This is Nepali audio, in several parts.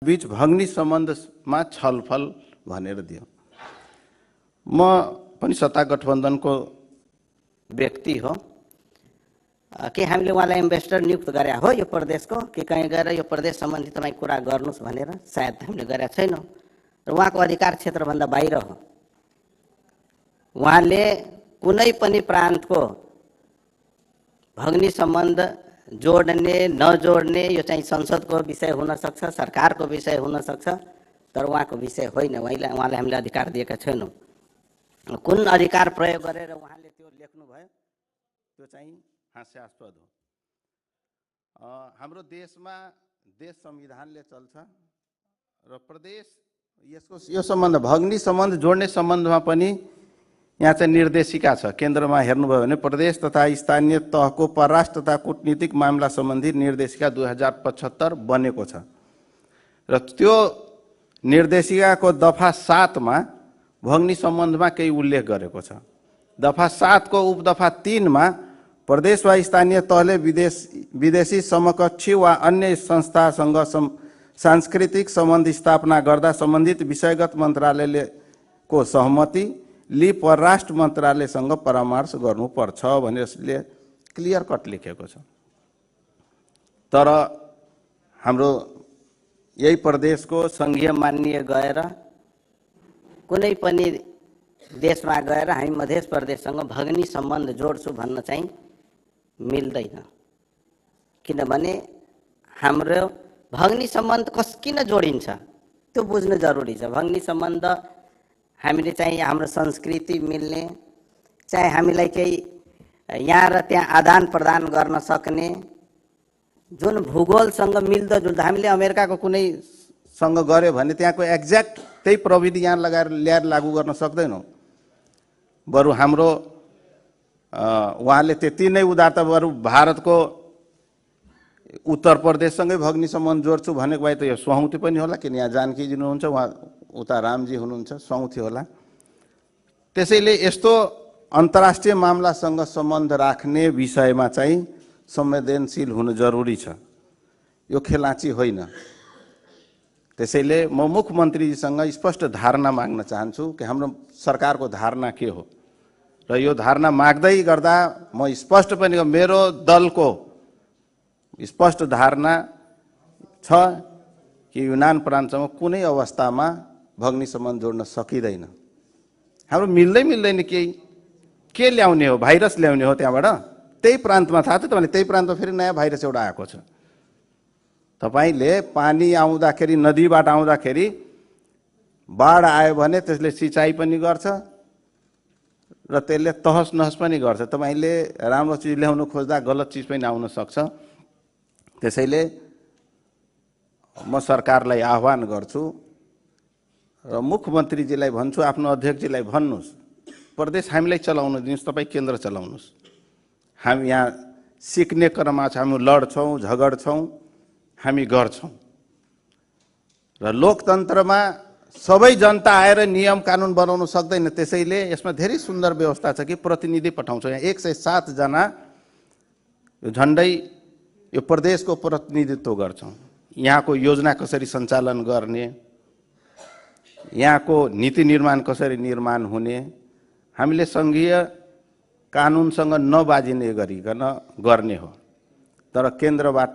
बीच भग्नी सम्बन्धमा छलफल भनेर दियो। म पनि सत्ता गठबन्धनको व्यक्ति हो के हामीले उहाँलाई एम्बेसडर नियुक्त गरे हो यो प्रदेशको कि कहीँ गएर यो प्रदेश सम्बन्धी तपाईँ कुरा गर्नुहोस् भनेर सायद हामीले गरेका छैनौँ र उहाँको अधिकार क्षेत्रभन्दा बाहिर हो। उहाँले कुनै पनि प्रान्तको भग्नी सम्बन्ध जोड्ने नजोड्ने यो चाहिँ संसदको विषय हुन सक्छ, सरकारको विषय हुन सक्छ, तर उहाँको विषय होइन। उहाँलाई हामीले अधिकार दिएका छैनौँ। कुन अधिकार प्रयोग गरेर उहाँले त्यो लेख्नुभयो त्यो चाहिँ हास्यास्पद हो। हाम्रो देशमा देश संविधानले चल्छ र प्रदेश यो सम्बन्ध भग्नी सम्बन्ध जोड्ने सम्बन्धमा पनि यहाँ चाहिँ निर्देशिका छ। केन्द्रमा हेर्नुभयो भने प्रदेश तथा स्थानीय तहको परराष्ट्र तथा कूटनीतिक मामला सम्बन्धी निर्देशिका 2075 बनेको छ र त्यो निर्देशिकाको दफा 7 मा भग्नी सम्बन्धमा केही उल्लेख गरेको छ। दफा 7 को उपदफा 3 मा प्रदेश वा स्थानीय तहले विदेशी समकक्षी वा अन्य संस्थासँग सांस्कृतिक सम्बन्ध स्थापना गर्दा सम्बन्धित विषयगत मन्त्रालयको सहमति लि परराष्ट्र मन्त्रालयसँग परामर्श गर्नुपर्छ भनेर यसले क्लियर कट लेखेको छ। तर हाम्रो यही प्रदेशको संघीय मान्य गएर कुनै पनि देशमा गएर हामी मध्य प्रदेशसँग भग्नी सम्बन्ध जोड्छु भन्न चाहिँ मिल्दैन। किनभने हाम्रो भग्नी सम्बन्ध किन जोडिन्छ त्यो बुझ्नु जरुरी छ। भग्नी सम्बन्ध हामीले चाहिँ हाम्रो संस्कृति मिल्ने, चाहे हामीलाई केही यहाँ र त्यहाँ आदान प्रदान गर्न सक्ने, जुन भूगोलसँग मिल्दोजुल्दो, हामीले अमेरिकाको कुनै सँग गऱ्यो भने त्यहाँको एक्ज्याक्ट त्यही प्रविधि यहाँ ल्याएर लागू गर्न सक्दैनौँ। बरु हाम्रो उहाँले त्यति नै उदारता, बरु भारतको उत्तर प्रदेशसँगै भग्नी सम्बन्ध जोड्छु भनेको भए त यो सुहाउँती पनि होला, किन यहाँ जानकीजी हुनुहुन्छ, उहाँ उता रामजी हुनुहुन्छ, सुहाउँथी होला। त्यसैले यस्तो अन्तर्राष्ट्रिय मामलासँग सम्बन्ध राख्ने विषयमा चाहिँ संवेदनशील हुनु जरुरी छ। यो खेलाँची होइन। त्यसैले म मुख्यमन्त्रीजीसँग स्पष्ट धारणा माग्न चाहन्छु कि हाम्रो सरकारको धारणा के हो र यो धारणा माग्दै गर्दा म स्पष्ट पनि मेरो दलको स्पष्ट धारणा छ कि युनान प्रान्तसँग कुनै अवस्थामा भग्नी सम्बन्ध जोड्न सकिँदैन। हाम्रो मिल्दैन के ल्याउने हो, भाइरस ल्याउने हो त्यहाँबाट। त्यही प्रान्तमा थाहा छ तपाईँले, त्यही प्रान्तमा फेरि नयाँ भाइरस एउटा आएको छ। तपाईँले पानी आउँदाखेरि, नदीबाट आउँदाखेरि बाढ आयो भने त्यसले सिँचाइ पनि गर्छ र त्यसले तहस नहस पनि गर्छ। तपाईँले राम्रो चिज ल्याउनु खोज्दा गलत चिज पनि आउन सक्छ। त्यसैले म सरकारलाई आह्वान गर्छु र मुख्यमन्त्रीजीलाई भन्छु, आफ्नो अध्यक्षजीलाई भन्नुहोस्, प्रदेश हामीलाई चलाउन दिनुहोस्, तपाईँ केन्द्र चलाउनुहोस्। हामी यहाँ सिक्ने क्रममा छ, हामी लड्छौँ, झगड्छौँ, हामी गर्छौँ र लोकतन्त्रमा सबै जनता आएर नियम कानुन बनाउन सक्दैन। त्यसैले यसमा धेरै सुन्दर व्यवस्था छ कि प्रतिनिधि पठाउँछौँ। यहाँ 107 जना झन्डै यो प्रदेशको प्रतिनिधित्व गर्छौँ। यहाँको योजना कसरी सञ्चालन गर्ने, यहाँको नीति निर्माण कसरी निर्माण हुने, हामीले सङ्घीय कानुनसँग नबाजिने गरिकन गर्ने हो। तर केन्द्रबाट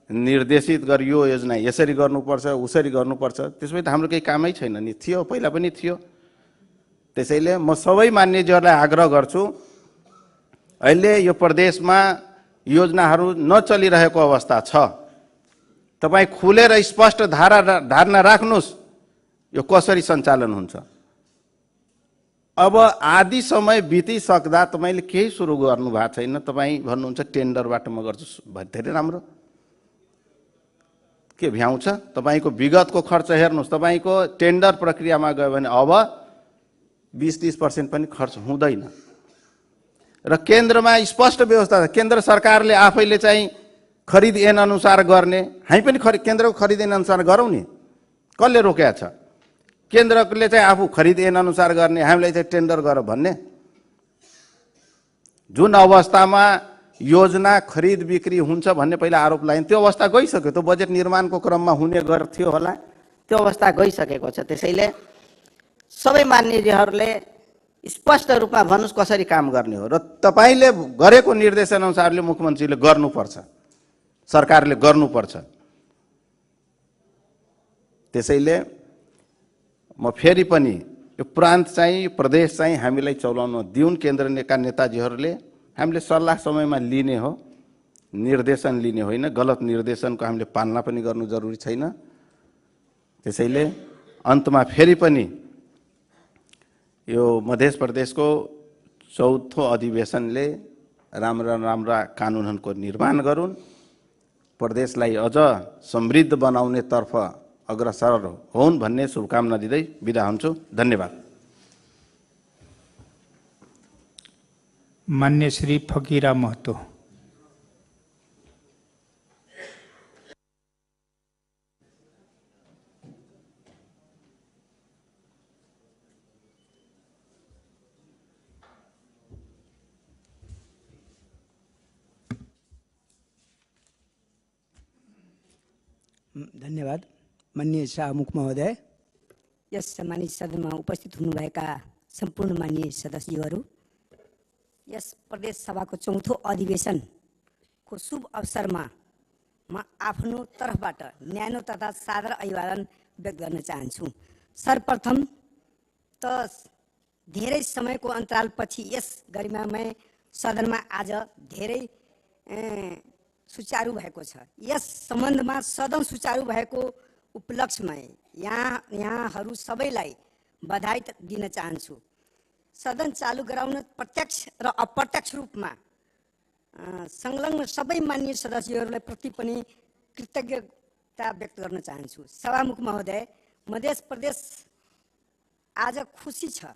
निर्देशित गरी यो योजना यसरी गर्नुपर्छ, उसरी गर्नुपर्छ, त्यसमै त हाम्रो केही कामै छैन नि। थियो, पहिला पनि थियो। त्यसैले म सबै मान्यजीहरूलाई आग्रह गर्छु, अहिले यो प्रदेशमा योजनाहरू नचलिरहेको अवस्था छ। तपाईँ खुलेर स्पष्ट धारणा राख्नुहोस् यो कसरी सञ्चालन हुन्छ। अब आधी समय बितिसक्दा तपाईँले केही सुरु गर्नु भएको छैन, तपाईँ भन्नुहुन्छ टेन्डरबाट म गर्छु, धेरै राम्रो। के भ्याउँछ? तपाईँको विगतको खर्च हेर्नुहोस्। तपाईँको टेन्डर प्रक्रियामा गयो भने अब 20-30% पनि खर्च हुँदैन र केन्द्रमा स्पष्ट व्यवस्था छ। केन्द्र सरकारले आफैले चाहिँ खरिद ऐन अनुसार गर्ने, हामी पनि केन्द्रको खरिद ऐन अनुसार गरौँ नि। कसले रोकेको छ? केन्द्रले चाहिँ आफू खरिद ऐन अनुसार गर्ने, हामीलाई चाहिँ टेन्डर गर भन्ने। जुन अवस्थामा योजना खरिद बिक्री हुन्छ भन्ने पहिला आरोप लाग्यो। त्यो अवस्था गइसक्यो, त्यो बजेट निर्माणको क्रममा हुने गर्थ्यो होला। त्यो अवस्था गइसकेको छ। त्यसैले सबै मान्यहरूले स्पष्ट रूपमा भन्नुहोस् कसरी काम गर्ने हो। र तपाईँले गरेको निर्देशन अनुसारले मुख्यमन्त्रीले गर्नुपर्छ, सरकारले गर्नुपर्छ। त्यसैले म फेरि पनि यो प्रान्त चाहिँ प्रदेश चाहिँ हामीलाई चलाउन दिउन् केन्द्रका नेताजीहरूले। हामीले सल्लाह समयमा लिने हो, निर्देशन लिने होइन। गलत निर्देशनको हामीले पालना पनि गर्नु जरुरी छैन। त्यसैले अन्तमा फेरि पनि यो मध्य प्रदेशको चौथो अधिवेशनले राम्रा राम्रा कानुनहरूको निर्माण गरून्, प्रदेशलाई अझ समृद्ध बनाउनेतर्फ अग्रसर हुन् भन्ने शुभकामना दिँदै बिदा हुन्छु। धन्यवाद। मान्य श्री फकीरा महतो। धन्यवाद। माननीय शाहमुख महोदय, यस सम्मानित सदनमा उपस्थित हुनुभएका सम्पूर्ण माननीय सदस्यहरू, यस प्रदेश सभाको चौथो अधिवेशनको शुभ अवसरमा म आफ्नो तर्फबाट न्यानो तथा सादर अभिवादन व्यक्त गर्न चाहन्छु। सर्वप्रथम त धेरै समयको अन्तरालपछि यस गरिमामय सदनमा आज धेरै सुचारू भएको छ। यस सम्बन्धमा सदन सुचारू भएको उपलक्ष्यमा यहाँहरू सबैलाई बधाई दिन चाहन्छु। सदन चालु गराउन प्रत्यक्ष र अप्रत्यक्ष रूपमा संलग्न सबै माननीय सदस्यहरूलाई प्रति पनि कृतज्ञता व्यक्त गर्न चाहन्छु। सभामुख महोदय, मध्य प्रदेश आज खुसी छ,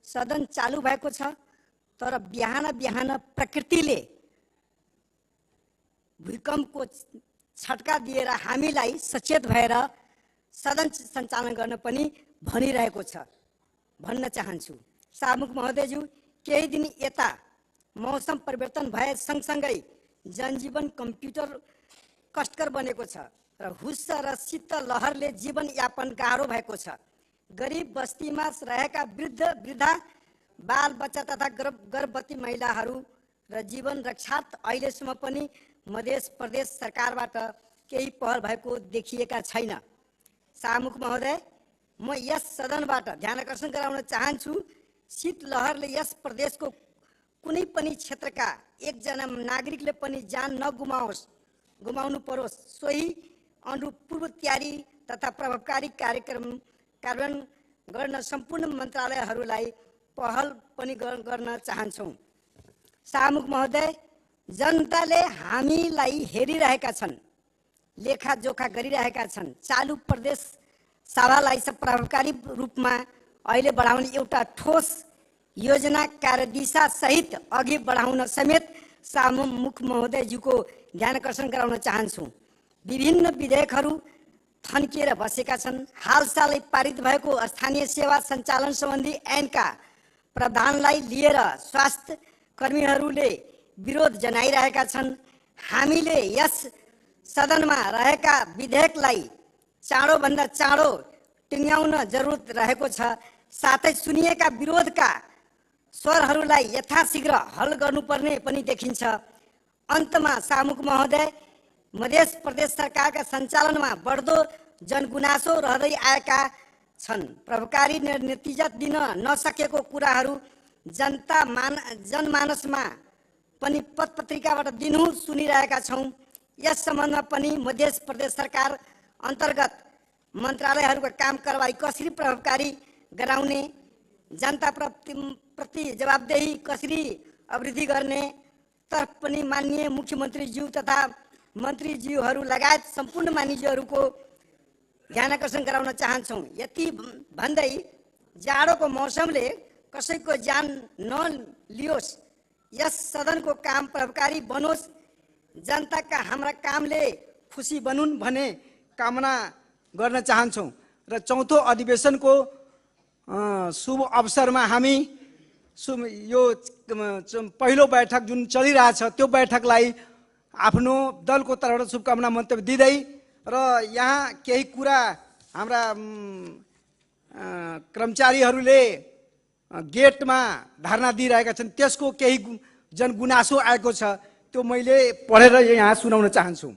सदन चालु भएको छ। तर बिहान बिहान प्रकृतिले भूकम्पको छटका दिएर हामीलाई सचेत भएर सदन सञ्चालन गर्न पनि भनिरहेको छ भन्न चाहन्छु। सभामुख महोदयज्यू, केही दिन यता मौसम परिवर्तन भए सँगसँगै जनजीवन कम्प्युटर कष्टकर बनेको छ र हुस्स र शीतल लहरले जीवनयापन गाह्रो भएको छ। गरिब बस्तीमा रहेका वृद्धा बालबच्चा तथा गर्भवती महिलाहरू र जीवन रक्षार्थ अहिलेसम्म पनि मध्य प्रदेश सरकारबाट केही पहल भएको देखिएका छैन। सभामुख महोदय, म यस सदनबाट ध्यानाकर्षण गराउन चाहन्छु, शीतलहरले यस प्रदेशको कुनै पनि क्षेत्रका एकजना नागरिकले पनि जान गुमाउनु परोस्। सोही अनुरूप पूर्व तयारी तथा प्रभावकारी कार्यक्रम कार्यान्वयन गर्न सम्पूर्ण मन्त्रालयहरूलाई पहल पनि गर्न चाहन्छौँ। सभामुख महोदय, जनताले हामीलाई हेरिरहेका छन्, लेखाजोखा गरिरहेका छन्। चालु प्रदेश सभालाई प्रभावकारी रूपमा अहिले बढाउने एउटा ठोस योजना कार्यदिशा सहित अघि बढाउन समेत सभामुख महोदयज्यूको ध्यानाकर्षण गराउन चाहन्छु। विभिन्न विधेयकहरू थन्किएर बसेका छन्। हालसालै पारित भएको स्थानीय सेवा सञ्चालन सम्बन्धी ऐनका प्रावधानलाई लिएर स्वास्थ्य कर्मीहरूले विरोध जनाइरहेका छन्। हामीले यस सदनमा रहेका विधेयकलाई चाँडोभन्दा चाँडो टुङ्ग्याउन जरुरत रहेको छ। साथै सुनिएका विरोधका स्वरहरूलाई यथाशीघ्र हल गर्नुपर्ने पनि देखिन्छ। अन्तमा सभामुख महोदय, मध्य प्रदेश सरकारका सञ्चालनमा बढ्दो जनगुनासो रहँदै आएका छन्। प्रभावकारी नतिजा दिन नसकेको कुराहरू जनमानसमा पनि पत्रपत्रिकाबाट दिनहुँ सुनिरहेका छौँ। यस सम्बन्धमा पनि मध्य प्रदेश सरकार अन्तर्गत मन्त्रालयहरूको काम कारबाही कसरी प्रभावकारी गराउने, जनता प्रति जवाबदेही कसरी अभिवृद्धि गर्ने तर्फ पनि माननीय मुख्यमन्त्रीज्यू तथा मन्त्रीज्यूहरू लगायत सम्पूर्ण मानिसहरूको ध्यानाकर्षण गराउन चाहन्छौँ। यति भन्दै जाडोको मौसमले कसैको ज्यान नलियोस्, यस सदनको काम प्रभावकारी बनोस्, जनताका हाम्रा कामले खुसी बनुन् भन्ने कामना गर्न चाहन्छौँ। र चौथो अधिवेशनको शुभ अवसरमा हामी यो पहिलो बैठक जुन चलिरहेछ त्यो बैठकलाई आफ्नो दलको तर्फबाट शुभकामना मन्तव्य दिँदै र यहाँ केही कुरा हाम्रा कर्मचारीहरूले गेटमा धरना दिइरहेका छन्, त्यसको केही जनगुनासो आएको छ, त्यो मैले पढेर यहाँ सुनाउन चाहन्छु।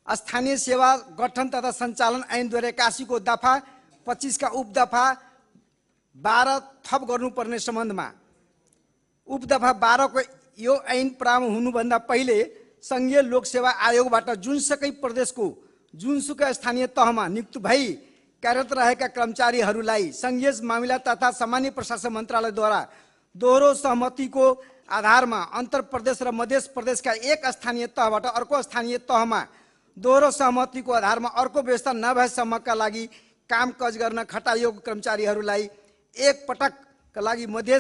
स्थानीय सेवा गठन तथा सञ्चालन ऐन 2081 को दफा 25 का उपदफा 12 थप गर्नुपर्ने सम्बन्धमा उपदफा 12 को यो ऐन प्रारम्भ हुनुभन्दा पहिले संघीय लोकसेवा आयोगबाट जुनसुकै प्रदेशको जुनसुकै स्थानीय तहमा नियुक्त भई कार्यरत रहेका कर्मचारीहरूलाई संघीय मामिला तथा सामान्य प्रशासन मन्त्रालयद्वारा दोहोरो सहमतिको आधारमा अन्तर प्रदेश र मध्य प्रदेशका एक स्थानीय तहबाट अर्को स्थानीय तहमा दोहोरो सहमतिको आधारमा अर्को व्यवस्था नभएसम्मका लागि काम काज गर्न खटाइएको कर्मचारीहरूलाई एक पटकका लागि मध्य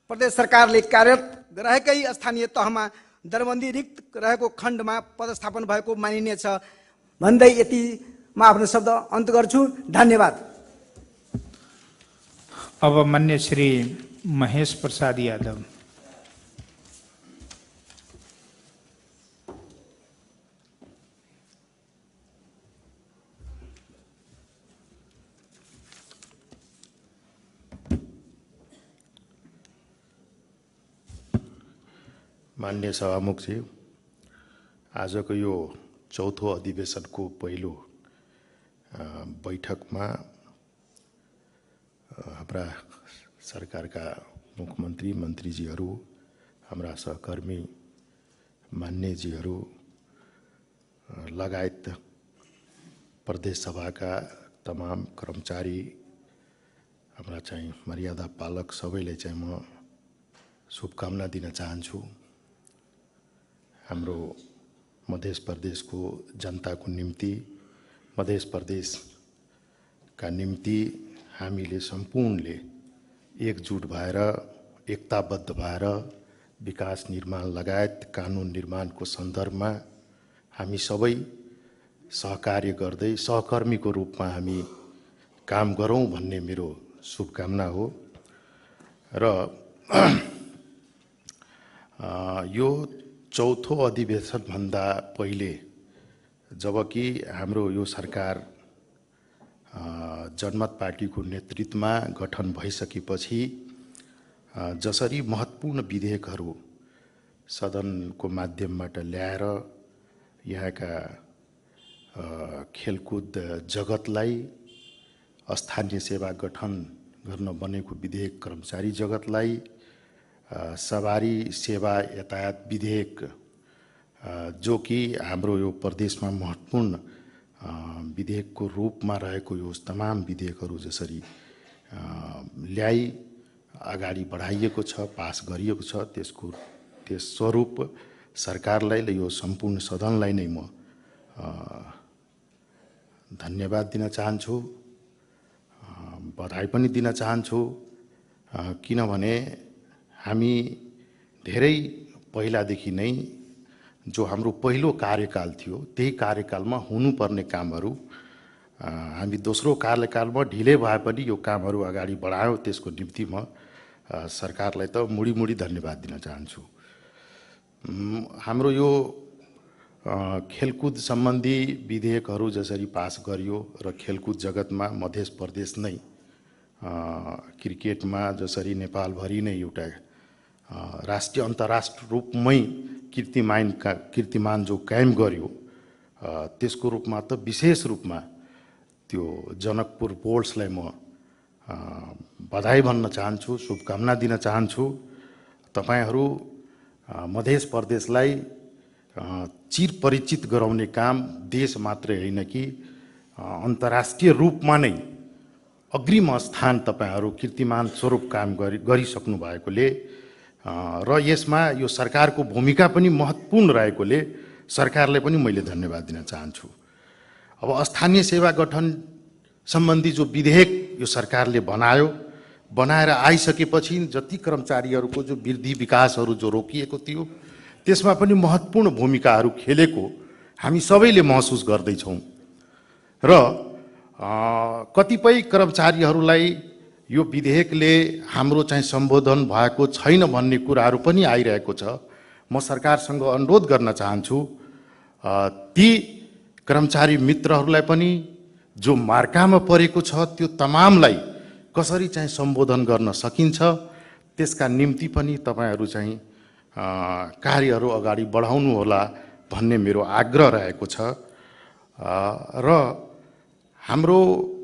प्रदेश सरकारले कार्यरत रहेकै स्थानीय तहमा दरबन्दी रिक्त रहेको खण्डमा पदस्थापन भएको मानिनेछ भन्दै यति म आफ्नो शब्द अन्त गर्छु। धन्यवाद। अब मान्य श्री महेश प्रसाद यादव। मान्य सभामुखजी, आजको यो चौथो अधिवेशनको पहिलो बैठकमा हाम्रा सरकारका मुख्यमन्त्री मन्त्रीजीहरू, हाम्रा सहकर्मी मान्यजीहरू लगायत प्रदेश सभाका तमाम कर्मचारी, हाम्रा चाहिँ मर्यादा पालक सबैलाई चाहिँ म शुभकामना दिन चाहन्छु। हाम्रो मध्य प्रदेशको जनताको निम्ति, मध्य प्रदेशका निम्ति हामीले सम्पूर्णले एकजुट भएर, एकताबद्ध भएर विकास निर्माण लगायत कानुन निर्माणको सन्दर्भमा हामी सबै सहकार्य गर्दै सहकर्मीको रूपमा हामी काम गरौँ भन्ने मेरो शुभकामना हो। र यो चौथो अधिवेशनभन्दा पहिले जबकि हाम्रो यो सरकार जनमत पार्टीको नेतृत्वमा गठन भइसकेपछि जसरी महत्त्वपूर्ण विधेयकहरू सदनको माध्यमबाट ल्याएर यहाँका खेलकुद जगतलाई, स्थानीय सेवा गठन गर्न बनेको विधेयक कर्मचारी जगतलाई, सवारी सेवा यातायात विधेयक जो कि हाम्रो यो प्रदेशमा महत्त्वपूर्ण विधेयकको रूपमा रहेको यो तमाम विधेयकहरू जसरी ल्याई अगाडि बढाइएको छ, पास गरिएको छ, त्यस स्वरूप सरकारलाई र यो सम्पूर्ण सदनलाई नै म धन्यवाद दिन चाहन्छु, बधाई पनि दिन चाहन्छु। किनभने हामी धेरै पहिलादेखि नै जो हाम्रो पहिलो कार्यकाल थियो त्यही कार्यकालमा हुनुपर्ने कामहरू हामी दोस्रो कार्यकालमा ढिलै भए पनि यो कामहरू अगाडि बढायौँ। त्यसको निम्ति म सरकारलाई त मुडी धन्यवाद दिन चाहन्छु। हाम्रो यो खेलकुद सम्बन्धी विधेयकहरू जसरी पास गरियो र खेलकुद जगतमा मध्य प्रदेश नै क्रिकेटमा जसरी नेपालभरि नै एउटा राष्ट्रिय अन्तर्राष्ट्रिय रूपमै कीर्तिमान जो कायम गर्यो त्यसको रूपमा त विशेष रूपमा त्यो जनकपुर बोर्ड्सलाई म बधाई भन्न चाहन्छु, शुभकामना दिन चाहन्छु। तपाईहरू मध्य प्रदेशलाई चिरपरिचित गराउने काम देश मात्रै होइन कि अन्तर्राष्ट्रिय रूपमा नै अग्रिम स्थान तपाईहरू कीर्तिमान स्वरूप काम गरिसक्नु भएकोले र यसमा यो सरकारको भूमिका पनि महत्त्वपूर्ण रहेकोले सरकारलाई पनि मैले धन्यवाद दिन चाहन्छु। अब स्थानीय सेवा गठन सम्बन्धी जो विधेयक यो सरकारले बनाएर आइसकेपछि जति कर्मचारीहरूको जो वृद्धि विकासहरू जो रोकिएको थियो त्यसमा पनि महत्त्वपूर्ण भूमिकाहरू खेलेको हामी सबैले महसुस गर्दैछौँ र कतिपय कर्मचारीहरूलाई यो विधेयकले हाम्रो चाहिँ सम्बोधन भएको छैन भन्ने कुराहरू पनि आइरहेको छ। म सरकारसँग अनुरोध गर्न चाहन्छु ती कर्मचारी मित्रहरूलाई पनि जो मार्कामा परेको छ त्यो तमामलाई कसरी चाहिँ सम्बोधन गर्न सकिन्छ त्यसका निम्ति पनि तपाईहरू चाहिँ कार्यहरू अगाडि बढाउनु होला भन्ने मेरो आग्रह रहेको छ। र हाम्रो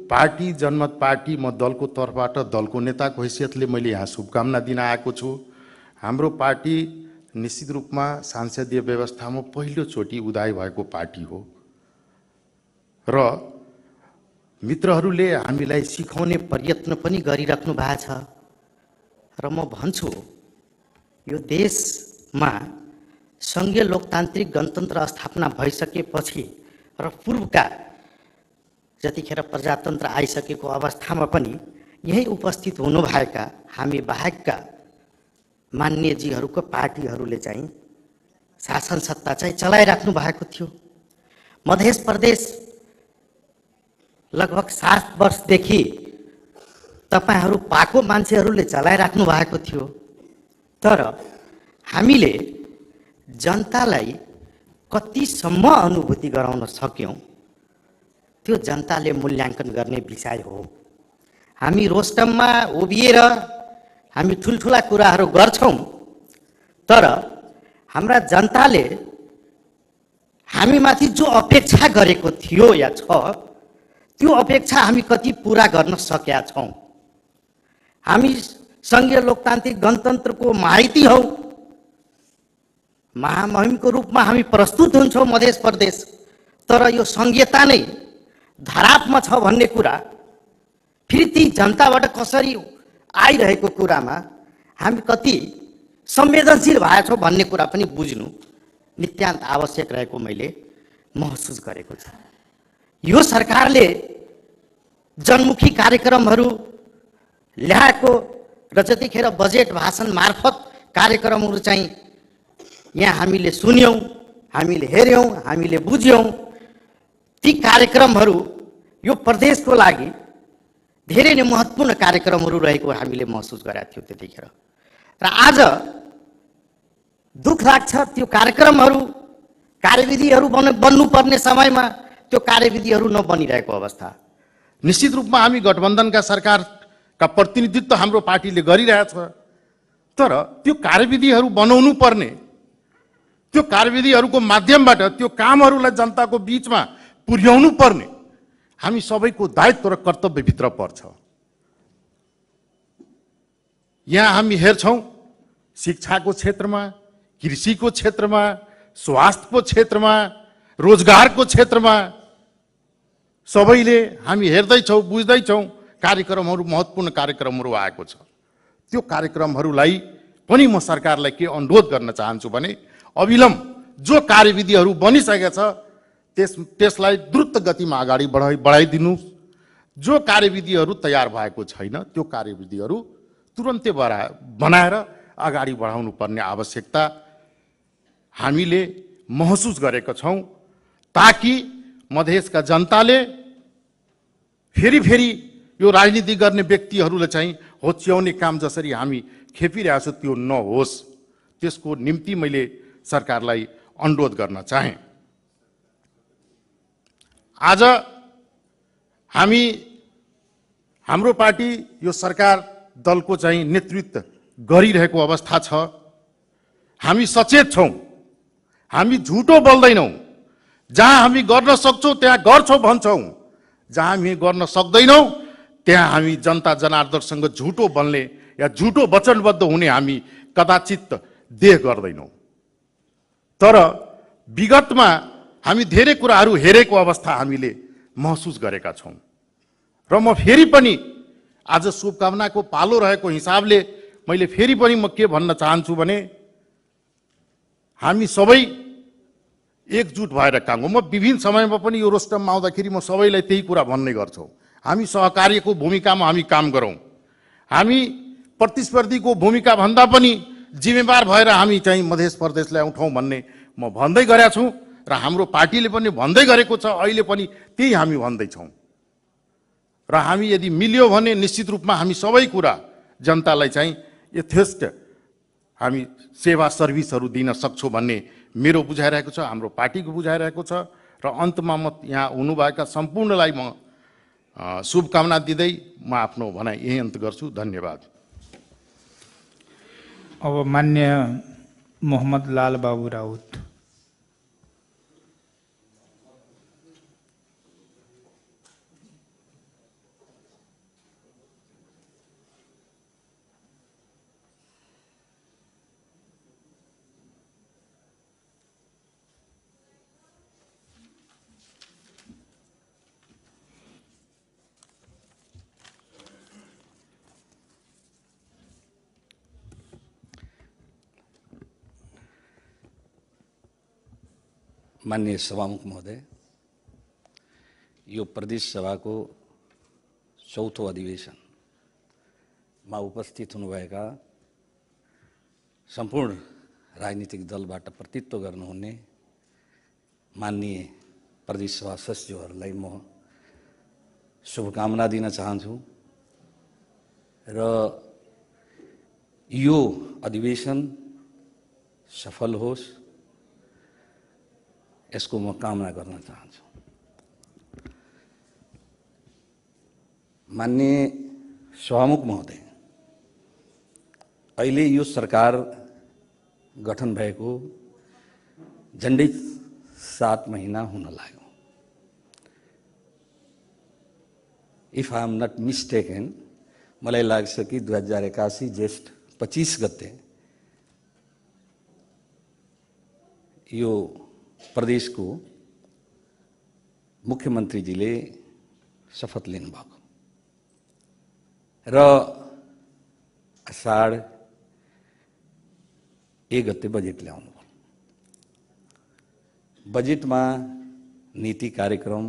पार्टी जनमत पार्टी म दलको तर्फबाट दलको नेताको हैसियतले मैले यहाँ शुभकामना दिन आएको छु। हाम्रो पार्टी निश्चित रूपमा सांसदीय व्यवस्थामा पहिलोचोटि उदय भएको पार्टी हो र मित्रहरूले हामीलाई सिकाउने प्रयत्न पनि गरिराख्नु भएको छ र म भन्छु यो देशमा सङ्घीय लोकतान्त्रिक गणतन्त्र स्थापना भइसकेपछि र पूर्वका जतिखेर प्रजातन्त्र आइसकेको अवस्थामा पनि यही उपस्थित हुनुभएका हामी बाहेकका मान्यजीहरूको पार्टीहरूले चाहिँ शासन सत्ता चाहिँ चलाइराख्नु भएको थियो। मध्य प्रदेश लगभग 7 वर्षदेखि तपाईहरू पाको मान्छेहरूले चलाइराख्नु भएको थियो। तर हामीले जनतालाई कतिसम्म अनुभूति गराउन सक्यौं त्यो जनताले मूल्याङ्कन गर्ने विषय हो। हामी रोस्टममा उभिएर हामी ठुल्ठुला कुराहरू गर्छौं तर हाम्रा जनताले हामीमाथि जो अपेक्षा गरेको थियो या छ त्यो अपेक्षा हामी कति पूरा गर्न सकेका छौं। हामी सङ्घीय लोकतान्त्रिक गणतन्त्रको माइती हौ, महामहिमको रूपमा हामी प्रस्तुत हुन्छौं मध्य प्रदेश, तर यो सङ्घीयता नै धरापमा छ भन्ने कुरा फेरि ती जनताबाट कसरी आइरहेको कुरामा हामी कति संवेदनशील भएछौँ भन्ने कुरा पनि बुझ्नु नित्यान्त आवश्यक रहेको मैले महसुस गरेको छु। यो सरकारले जनमुखी कार्यक्रमहरू ल्याएको र जतिखेर बजेट भाषण मार्फत कार्यक्रमहरू चाहिँ यहाँ हामीले सुन्यौं, हामीले हेर्यौं, हामीले बुझ्यौं, ती कार्यक्रमहरू यो प्रदेशको लागि धेरै नै महत्त्वपूर्ण कार्यक्रमहरू रहेको हामीले महसुस गरेका थियौँ त्यतिखेर। र आज दुःख लाग्छ त्यो कार्यक्रमहरू कार्यविधिहरू बन्नुपर्ने समयमा त्यो कार्यविधिहरू नबनिरहेको अवस्था। निश्चित रूपमा हामी गठबन्धनका सरकारका प्रतिनिधित्व हाम्रो पार्टीले गरिरहेछ, तर त्यो कार्यविधिहरू बनाउनु पर्ने, त्यो कार्यविधिहरूको माध्यमबाट त्यो कामहरूलाई जनताको बीचमा पुर्याउनु पर्ने हामी सबैको दायित्व र कर्तव्यभित्र पर्छ। यहाँ हामी हेर्छौं शिक्षाको क्षेत्रमा, कृषिको क्षेत्रमा, स्वास्थ्यको क्षेत्रमा, रोजगारको क्षेत्रमा सबैले हामी हेर्दैछौँ, बुझ्दैछौँ कार्यक्रमहरू, महत्त्वपूर्ण कार्यक्रमहरू आएको छ। त्यो कार्यक्रमहरूलाई पनि म सरकारलाई के अनुरोध गर्न चाहन्छु भने अविलम्ब जो कार्यविधिहरू बनिसकेका छ त्यसलाई द्रुत गतिमा अगाडि बढाइदिनु। जो कार्यविधिहरू तयार भएको छैन त्यो कार्यविधिहरू तुरन्तै बनाएर अगाडि बढाउनु पर्ने आवश्यकता हामीले महसुस गरेका छौं, ताकि मधेसका जनताले फेरि फेरि यो राजनीति गर्ने व्यक्तिहरूले चाहिँ होच्याउने काम जसरी हामी खेपिरहेका छौं त्यो नहोस्। त्यसको निम्ति मैले सरकारलाई अनुरोध गर्न चाहे। आज हाम्रो पार्टी यो सरकार दलको चाहिँ नेतृत्व गरिरहेको अवस्था छ। हामी सचेत छौं, हामी झुटो बोल्दैनौं। जहाँ हामी गर्न सक्छौं त्यहाँ गर्छौं भन्छौं, जहाँ हामी गर्न सक्दैनौं त्यहाँ हामी जनता जनार्दनसँग झुटो बोल्ने या झुटो वचनबद्ध हुने हामी कदाचित देह गर्दैनौं। तर विगतमा हामी धेरै कुराहरू हेरेको अवस्था हामीले महसुस गरेका छौं र म फेरि पनि आज शुभकामनाको पालो रहेको हिसाबले मैले फेरि पनि म के भन्न चाहन्छु भने हामी सबै एकजुट भएर काम गर्छौं। म विभिन्न समयमा पनि यो रोस्टममा आउँदाखेरि म सबैलाई त्यही कुरा भन्ने गर्छु, हामी सहकार्यको भूमिकामा हामी काम गरौँ। हामी प्रतिस्पर्धीको भूमिका भन्दा पनि जिम्मेवार भएर हामी चाहिँ मध्य प्रदेशलाई उठाउँ भन्ने म भन्दै गरेका छु र हाम्रो पार्टीले पनि भन्दै गरेको छ, अहिले पनि त्यही हामी भन्दैछौँ। र हामी यदि मिल्यो भने निश्चित रूपमा हामी सबै कुरा जनतालाई चाहिँ यथेष्ट हामी सेवा सर्भिसहरू दिन सक्छौँ भन्ने मेरो बुझाइरहेको छ, हाम्रो पार्टीको बुझाइरहेको छ। र अन्तमा म यहाँ हुनुभएका सम्पूर्णलाई म शुभकामना दिँदै म आफ्नो भनाइ यही अन्त गर्छु। धन्यवाद। अब मान्य मोहम्मद लाल बाबू राउत। माननीय सभामुख महोदय, यो प्रदेश सभाको चौथो अधिवेशनमा उपस्थित हुनुभएका सम्पूर्ण राजनीतिक दलबाट प्रतिनिधित्व गर्नुहुने माननीय प्रदेश सभा सदस्यहरूलाई म शुभकामना दिन चाहन्छु र यो अधिवेशन सफल होस् यसको म कामना गर्न चाहन्छु। माननीय सभामुख महोदय, अहिले यो सरकार गठन भएको झन्डै 7 महिना हुन लाग्यो। If I am not mistaken, मलाई लाग्छ कि 2081 जेष्ठ 25 गते यो प्रदेश को मुख्यमन्त्रीजीले शपथ लिनुभएको र असाढ 1 गते बजेट ल्याउनु भयो। बजेटमा नीति कार्यक्रम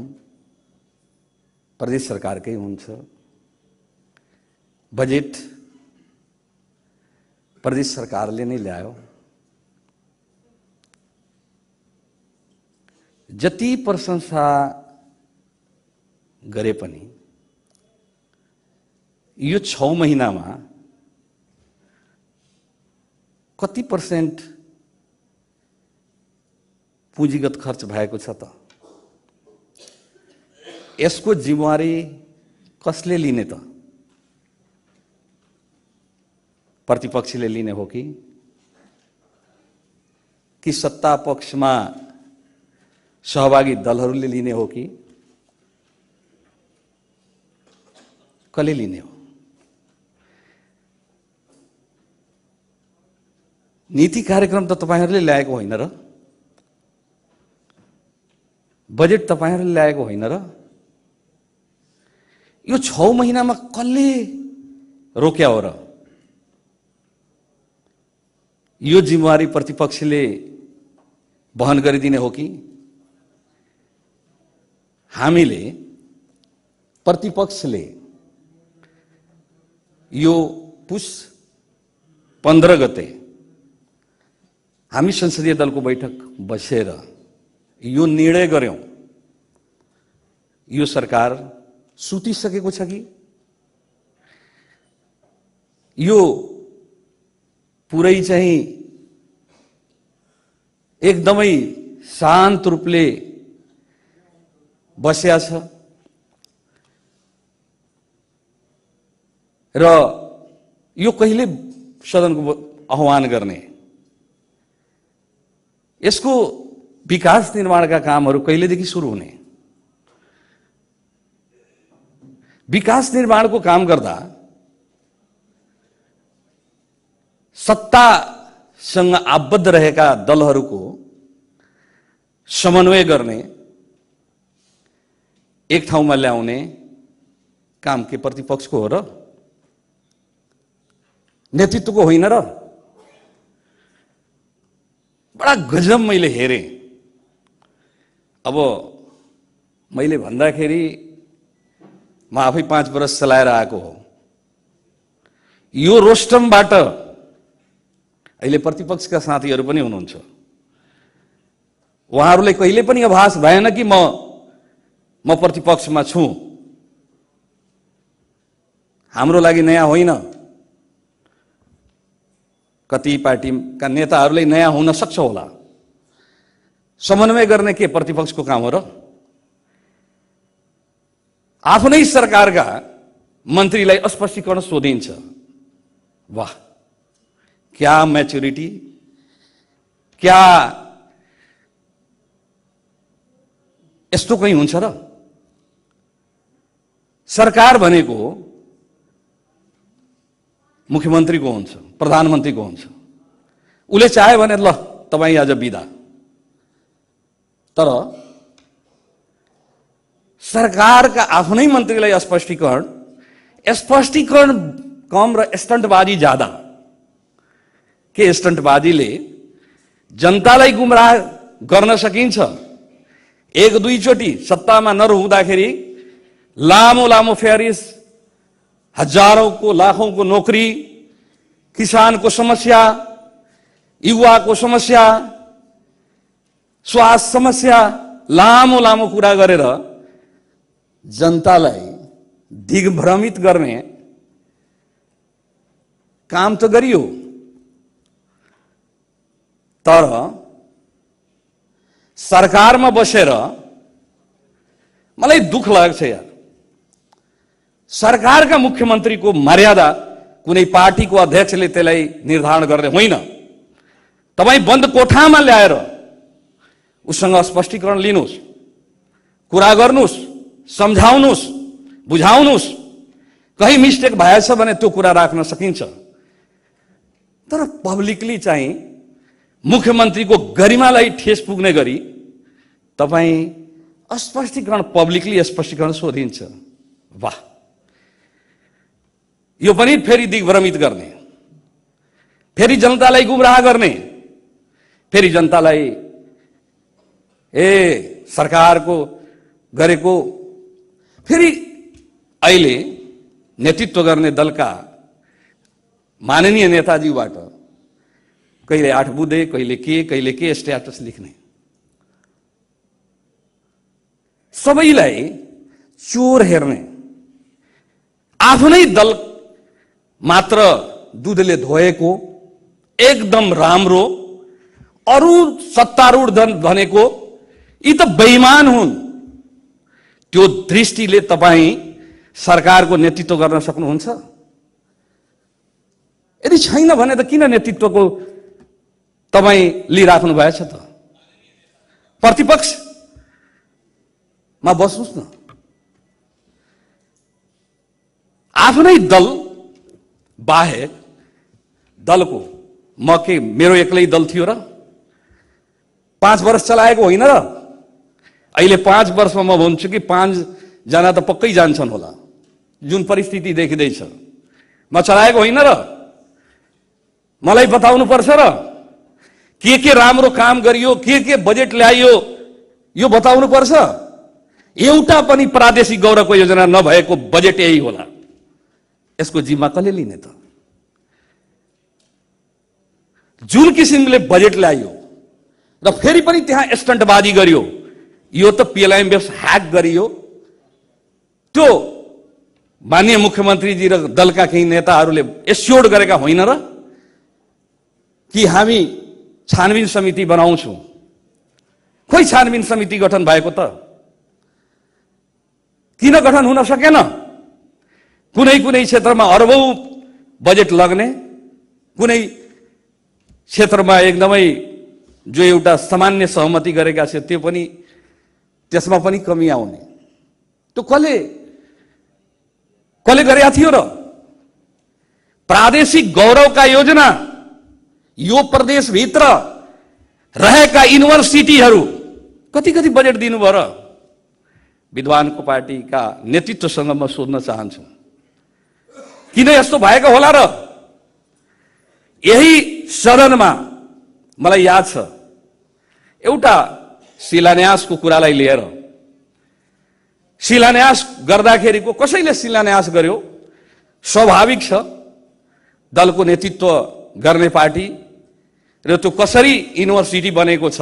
प्रदेश सरकारकै हुन्छ। बजेट प्रदेश सरकारले नै ल्यायो। जति प्रशंसा गरे पनि यो 6 महिनामा कति % पुँजीगत खर्च भएको छ त? यसको जिम्मेवारी कसले लिने त? प्रतिपक्षले लिने हो कि सत्ता पक्षमा सहभागी दलहरूले लिने हो कि कसले लिने हो? नीति कार्यक्रम त तपाईहरुले ल्याएको होइन र? बजेट तपाईहरुले ल्याएको होइन र? यो 6 महिनामा कसले रोक्या हो र? यो जिम्मेवारी प्रतिपक्षले वहन गरिदिने हो कि हामीले प्रतिपक्षले यो पुस 15 गते हामी संसदीय दलको बैठक बसेर यो निर्णय गर्यौं, यो सरकार सुतिसकेको छ कि यो पुरै चाहिँ एकदमै शान्त रूपले बस्या छ र यो कहिले सदनको आह्वान गर्ने, यसको विकास निर्माणका कामहरू कहिलेदेखि सुरु हुने? विकास निर्माणको काम गर्दा सत्तासँग आबद्ध रहेका दलहरूको समन्वय गर्ने, एक ठाउँमा ल्याउने काम के प्रतिपक्षको हो र? नेतृत्वको होइन र? बडा गजब मैले हेरेँ। अब मैले भन्दाखेरि म आफै 5 वर्ष चलाएर आएको हो। यो रोस्टमबाट अहिले प्रतिपक्षका साथीहरू पनि हुनुहुन्छ, उहाँहरूले कहिले पनि आभास भएन कि म प्रतिपक्षमा छु। हाम्रो लागि नयाँ होइन। कति पार्टीका नेताहरूले नयाँ हुन सक्छ होला, समन्वय गर्ने के प्रतिपक्षको काम हो र? आफ्नै सरकारका मन्त्रीलाई स्पष्टीकरण सोधिन्छ। वाह, क्या मैच्योरिटी, क्या यस्तो कहीँ हुन्छ र? सरकार भनेको मुख्यमन्त्रीको हुन्छ, प्रधानमन्त्रीको हुन्छ। उसले चाह्यो भने ल तपाईँ आज बिदा। तर सरकारका आफ्नै मन्त्रीलाई स्पष्टीकरण कम र स्टन्टबाजी ज्यादा। के स्टन्टबाजीले जनतालाई गुमराह गर्न सकिन्छ? एक दुईचोटि सत्तामा नरहुँदाखेरि लामो लामो फेरिस, हजारौंको लाखौंको नोकरी, किसानको समस्या, युवाको समस्या, स्वास्थ्य समस्या, लामो लामो कुरा गरेर जनतालाई दिग्भ्रमित गर्ने काम त गरियो। तर सरकारमा बसेर मलाई दुःख लाग्छ यार। सरकारका मुख्यमन्त्रीको मर्यादा कुनै पार्टीको अध्यक्षले त्यसलाई निर्धारण गर्ने होइन। तपाईँ बन्द कोठामा ल्याएर उसँग स्पष्टीकरण लिनुहोस्, कुरा गर्नुहोस्, सम्झाउनुहोस्, बुझाउनुहोस्। कहीँ मिस्टेक भएछ भने त्यो कुरा राख्न सकिन्छ। तर पब्लिकली चाहिँ मुख्यमन्त्रीको गरिमालाई ठेस पुग्ने गरी तपाईँ स्पष्टीकरण, पब्लिकली स्पष्टीकरण सोधिन्छ। वाह, यो पनि फेरि दिग्भ्रमित गर्ने, फेरि जनतालाई गुमराह गर्ने, फेरि जनतालाई सरकारको गरेको, फेरि अहिले नेतृत्व गर्ने दलका माननीय नेताजीबाट कहिले 8 बुँदे, कहिले के स्ट्याटस लेख्ने, सबैलाई चोर हेर्ने, आफ्नै दल मात्र दुधले धोएको एकदम राम्रो, अरू सत्तारूढ दल भनेको यी त बेइमान हुन्। त्यो दृष्टिले तपाईँ सरकारको नेतृत्व गर्न सक्नुहुन्छ? यदि छैन भने त किन नेतृत्वको तपाईँ लिइराख्नु भएछ त? प्रतिपक्षमा बस्नुहोस् न। आफ्नै दल बाहेक दलको, म के मेरो एक्लै दल थियो र? 5 वर्ष चलाएको होइन र? अहिले 5 वर्षमा म भन्छु कि 5 जना त पक्कै जान्छन् होला, जुन परिस्थिति देखिँदैछ। म चलाएको होइन र? मलाई बताउनु पर्छ र? के राम्रो काम गरियो, के बजेट ल्याइयो, यो बताउनु पर्छ। एउटा पनि प्रादेशिक गौरवको योजना नभएको बजेट यही होला। यसको जिम्मा कसले लिने त? जुन किसिमले बजेट ल्याइयो र फेरि पनि त्यहाँ स्टन्टबाजी गरियो, यो त PLMBS ह्याक गरियो। त्यो माननीय मुख्यमन्त्रीजी र दलका केही नेताहरूले एस्योर्ड गरेका होइन र कि हामी छानबिन समिति बनाउँछौँ? खोइ छानबिन समिति गठन भएको त? किन गठन हुन सकेन? कुनै क्षेत्रमा अरबौं बजेट लाग्ने, कुनै क्षेत्रमा एकदमै जो एउटा सामान्य सहमति गरेका छ त्यो पनि, त्यसमा पनि कमी आउने। त्यो कसले गरेका थियो र? प्रादेशिक गौरवका योजना यो प्रदेशभित्र रहेका युनिभर्सिटीहरू कति बजेट दिनुभयो र? विद्वानको पार्टीका नेतृत्वसँग म सोध्न चाहन्छु, किन यस्तो भएको होला र? यही सदनमा मलाई याद छ एउटा शिलान्यासको कुरालाई लिएर, शिलान्यास गर्दाखेरिको कसैले शिलान्यास गर्यो, स्वाभाविक छ दलको नेतृत्व गर्ने पार्टी र त्यो कसरी युनिभर्सिटी बनेको छ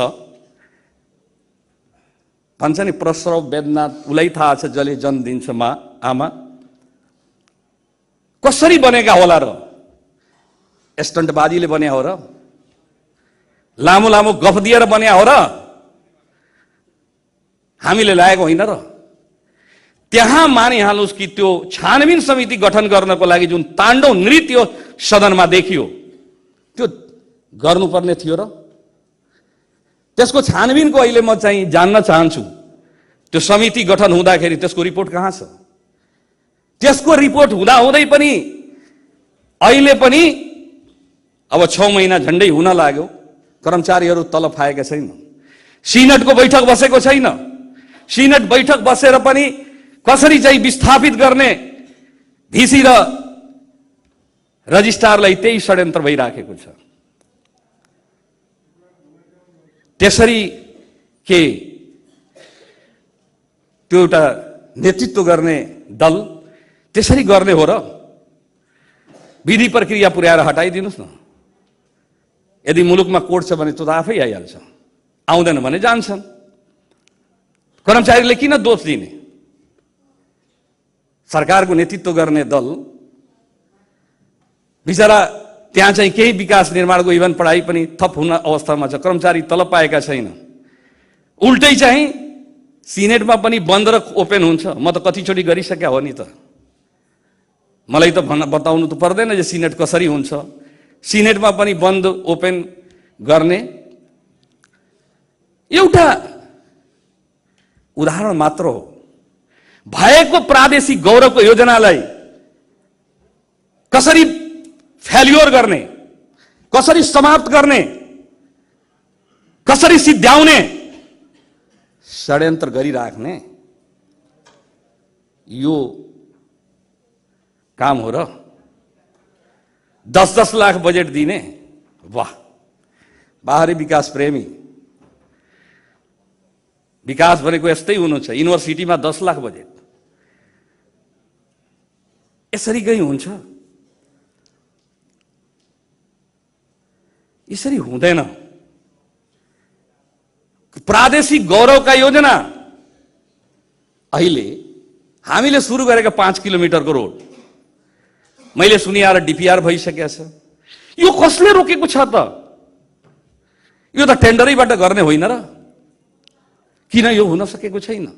भन्छ नि, प्रसव वेदना उलाई थाहा छ जसले जन्म दिन्छ आमा। कसरी बनेका होला र? स्टन्टबाजीले बन्या हो र? लामो लामो गफ दिएर बन्या हो र? हामीले लागेको होइन र? त्यहाँ मानिहाल्नुहोस् कि त्यो छानबिन समिति गठन गर्नको लागि जुन ताण्डव नृत्य सदनमा देखियो त्यो गर्नुपर्ने थियो र? त्यसको छानबिनको अहिले म चाहिँ जान्न चाहन्छु। त्यो समिति गठन हुँदाखेरि त्यसको रिपोर्ट कहाँ छ? त्यसको रिपोर्ट हुँदाहुँदै पनि अहिले पनि अब 6 महिना झन्डै हुन लाग्यो, कर्मचारीहरू तलब पाएका छैन। सिनेटको बैठक बसेको छैन। सिनेट बैठक बसेर पनि कसरी चाहिँ विस्थापित गर्ने भिसी र रजिस्ट्रारलाई त्यही षड्यन्त्र भइराखेको छ। त्यसरी के त्यो एउटा नेतृत्व गर्ने दल त्यसरी गर्ने हो र? विधि प्रक्रिया पुर्याएर हटाइदिनुस् न। यदि मुलुकमा कोर्ट छ भने त्यो त आफै आइहाल्छ, आउँदैन भने जान्छन्। कर्मचारीले किन दोष दिने? सरकारको नेतृत्व गर्ने दल बिचरा त्यहाँ चाहिँ केही विकास निर्माणको इभन पढाइ पनि थप हुन अवस्थामा छ, कर्मचारी तलब पाएका छैन। उल्टै चाहिँ सिनेटमा पनि बन्द र ओपन हुन्छ। म त कतिचोटि गरिसक्या हो नि त, मलाई त बताउनु त पर्दैन जे सिनेट कसरी हुन्छ। सिनेटमा पनि बन्द ओपन गर्ने एउटा उदाहरण मात्र हो। भएको प्रादेशिक गौरवको योजनालाई कसरी फेल्योर गर्ने, कसरी समाप्त गर्ने, कसरी सिद्ध्याउने षड्यन्त्र गरिराख्ने यो काम हो र? 10-10 लाख बजेट दिने, वाह! बाहरी विकास प्रेमी। विकास भनेको यस्तै हुनु छ। युनिभर्सिटीमा 10 लाख बजेट यसरी गई हुन्छ? यसरी हुँदैन। प्रादेशिक गौरवका योजना अहिले हामीले सुरु गरेका 5 किलोमिटरको रोड मैले सुनिएर डिपिआर भइसकेको छ। यो कसले रोकेको छ त? यो त टेन्डरैबाट गर्ने होइन र? किन यो हुन सकेको छैन?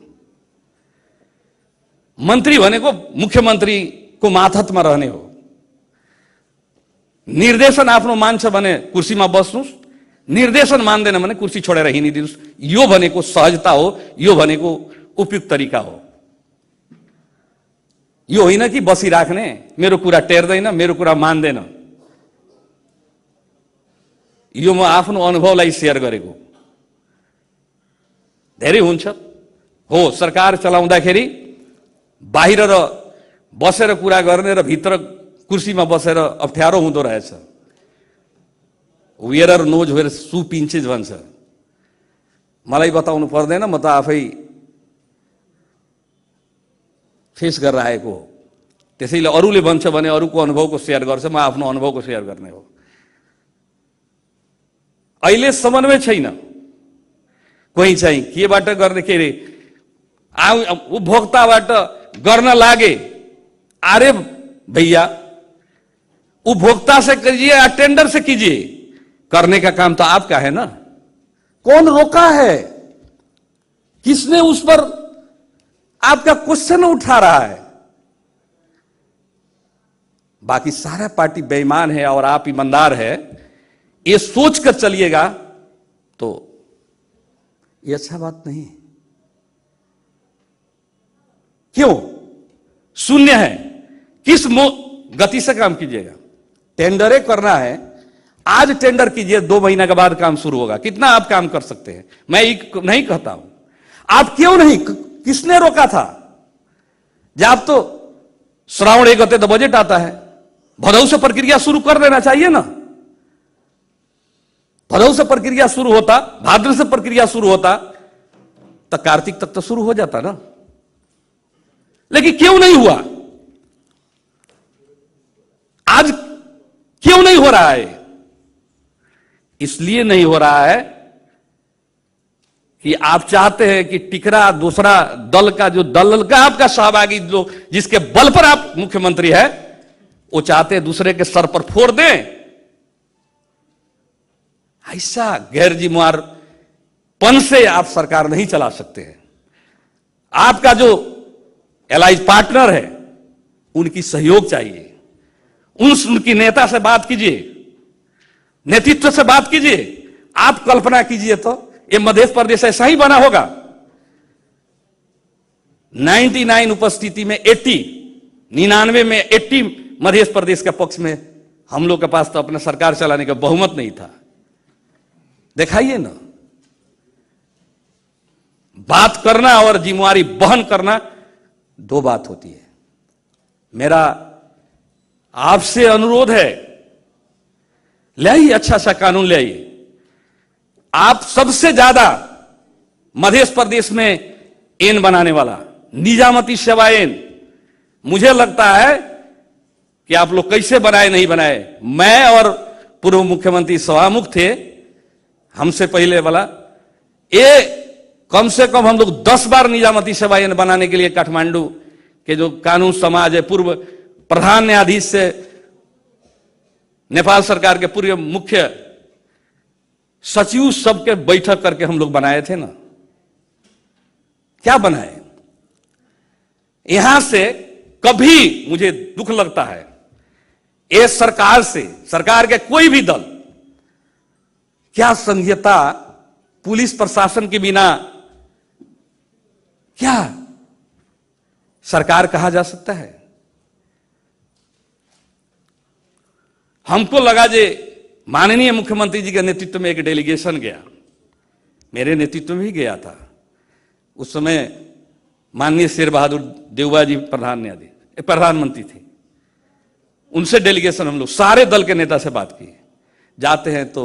मन्त्री भनेको मुख्यमन्त्रीको मातहतमा रहने हो। निर्देशन आफ्नो मान्छ भने कुर्सीमा बस्नुस्, निर्देशन मान्दैन भने कुर्सी छोडेर हिँडिदिनुस्। यो भनेको सहजता हो, यो भनेको उपयुक्त तरिका हो। यो होइन कि बसिराख्ने, मेरो कुरा टेर्दैन, मेरो कुरा मान्दैन। यो म आफ्नो अनुभवलाई सेयर गरेको। धेरै हुन्छ हो। सरकार चलाउँदाखेरि बाहिर र बसेर कुरा गर्ने र भित्र कुर्सीमा बसेर अप्ठ्यारो हुँदो रहेछ। वेयर नोज वेयर सु पिन्चेस भन्छ। मलाई बताउनु पर्दैन, म त आफै फेस गरेर आएको हो। त्यसैले अरूले भन्छ भने अरूको अनुभवको सेयर गर्छ, म आफ्नो अनुभवको सेयर गर्ने हो। अहिले समन्वय छैन। कोही चाहिँ केबाट गर्ने, के अरे उपभोक्ताबाट गर्न लागे। अरे भैया, उपभोक्ता से कीजिए या टेंडर से कीजिए, करने का काम तो आपका है ना। कौन रोका है? किसने उस पर आपका क्वेश्चन उठा रहा है? बाकी सारा पार्टी बेईमान है और आप ईमानदार है, ये सोचकर चलिएगा तो ये अच्छा बात नहीं। क्यों? शून्य है। किस गति से काम कीजिएगा? टेंडरे करना है, आज टेंडर कीजिए, 2 महीना के बाद काम शुरू होगा। कितना आप काम कर सकते हैं? मैं नहीं कहता हूं। आप क्यों नहीं? किसने रोका था? जब तो श्रावण 1 गते तो बजट आता है, भदौ से प्रक्रिया शुरू कर देना चाहिए ना। भदौ से प्रक्रिया शुरू होता, भाद्र से प्रक्रिया शुरू होता, तो कार्तिक तक तो शुरू हो जाता ना। लेकिन क्यों नहीं हुआ? आज क्यों नहीं हो रहा है? इसलिए नहीं हो रहा है कि आप चाहते हैं कि टिकरा दूसरा दल का, जो दल का आपका सहभागी, जो जिसके बल पर आप मुख्यमंत्री है, वो चाहते हैं दूसरे के सर पर फोड़ दें। ऐसा गैर जिम्मेवारपन से आप सरकार नहीं चला सकते हैं। आपका जो एलाइज पार्टनर है उनकी सहयोग चाहिए, उनकी नेता से बात कीजिए, नेतृत्व से बात कीजिए। आप कल्पना कीजिए तो ये मध्य प्रदेश ऐसा ही बना होगा। 99 उपस्थिति में 99 में 80 मध्य प्रदेश के पक्ष में। हम लोग के पास तो अपना सरकार चलाने का बहुमत नहीं था। दिखाइए ना, बात करना और जिम्मेवारी वहन करना दो बात होती है। मेरा आपसे अनुरोध है, ले आइए अच्छा सा कानून ले आइए। आप सबसे ज्यादा मध्य प्रदेश में एन बनाने वाला निजामती सेवा एन, मुझे लगता है कि आप लोग कैसे बनाए नहीं बनाए। मैं और पूर्व मुख्यमंत्री सभामुख थे हमसे पहले वाला, ये कम से कम हम लोग 10 बार निजामती सेवा एन बनाने के लिए काठमांडू के जो कानून समाज है, पूर्व प्रधान न्यायाधीश से नेपाल सरकार के पूर्व मुख्य सचिव सबके बैठक करके हम लोग बनाए थे ना। क्या बनाए? यहां से कभी मुझे दुख लगता है, ये सरकार से, सरकार के कोई भी दल, क्या संहिता पुलिस प्रशासन के बिना क्या सरकार कहा जा सकता है? हमको लगा जे माननीय मुख्यमंत्री जी के नेतृत्व में एक डेलीगेशन गया, मेरे नेतृत्व में भी गया था। उस समय माननीय शेर बहादुर देउबा जी प्रधानमंत्री थे, उनसे डेलीगेशन हम लोग सारे दल के नेता से बात की। जाते हैं तो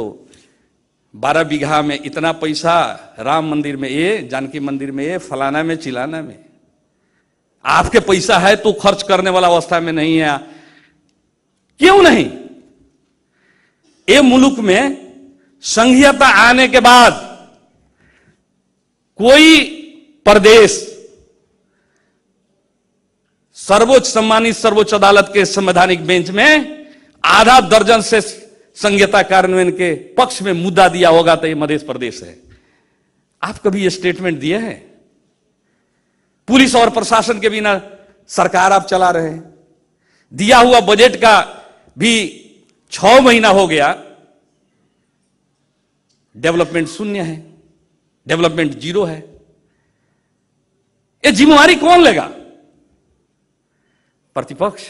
12 बीघा में इतना पैसा, राम मंदिर में ये, जानकी मंदिर में ये, फलाना में चिलाना में, आपके पैसा है तो खर्च करने वाला अवस्था में नहीं है। क्यों नहीं? ये मुल्क में संघीयता आने के बाद कोई प्रदेश सर्वोच्च सम्मानित सर्वोच्च अदालत के संवैधानिक बेंच में आधा दर्जन से संघीयता कार्यान्वयन के पक्ष में मुद्दा दिया होगा तो ये मध्य प्रदेश है। आप कभी ये स्टेटमेंट दिए हैं? पुलिस और प्रशासन के बिना सरकार आप चला रहे हैं। दिया हुआ बजट का भी 6 महीना हो गया, डेवलपमेंट शून्य है, डेवलपमेंट 0 है। ये जिम्मेवारी कौन लेगा? प्रतिपक्ष।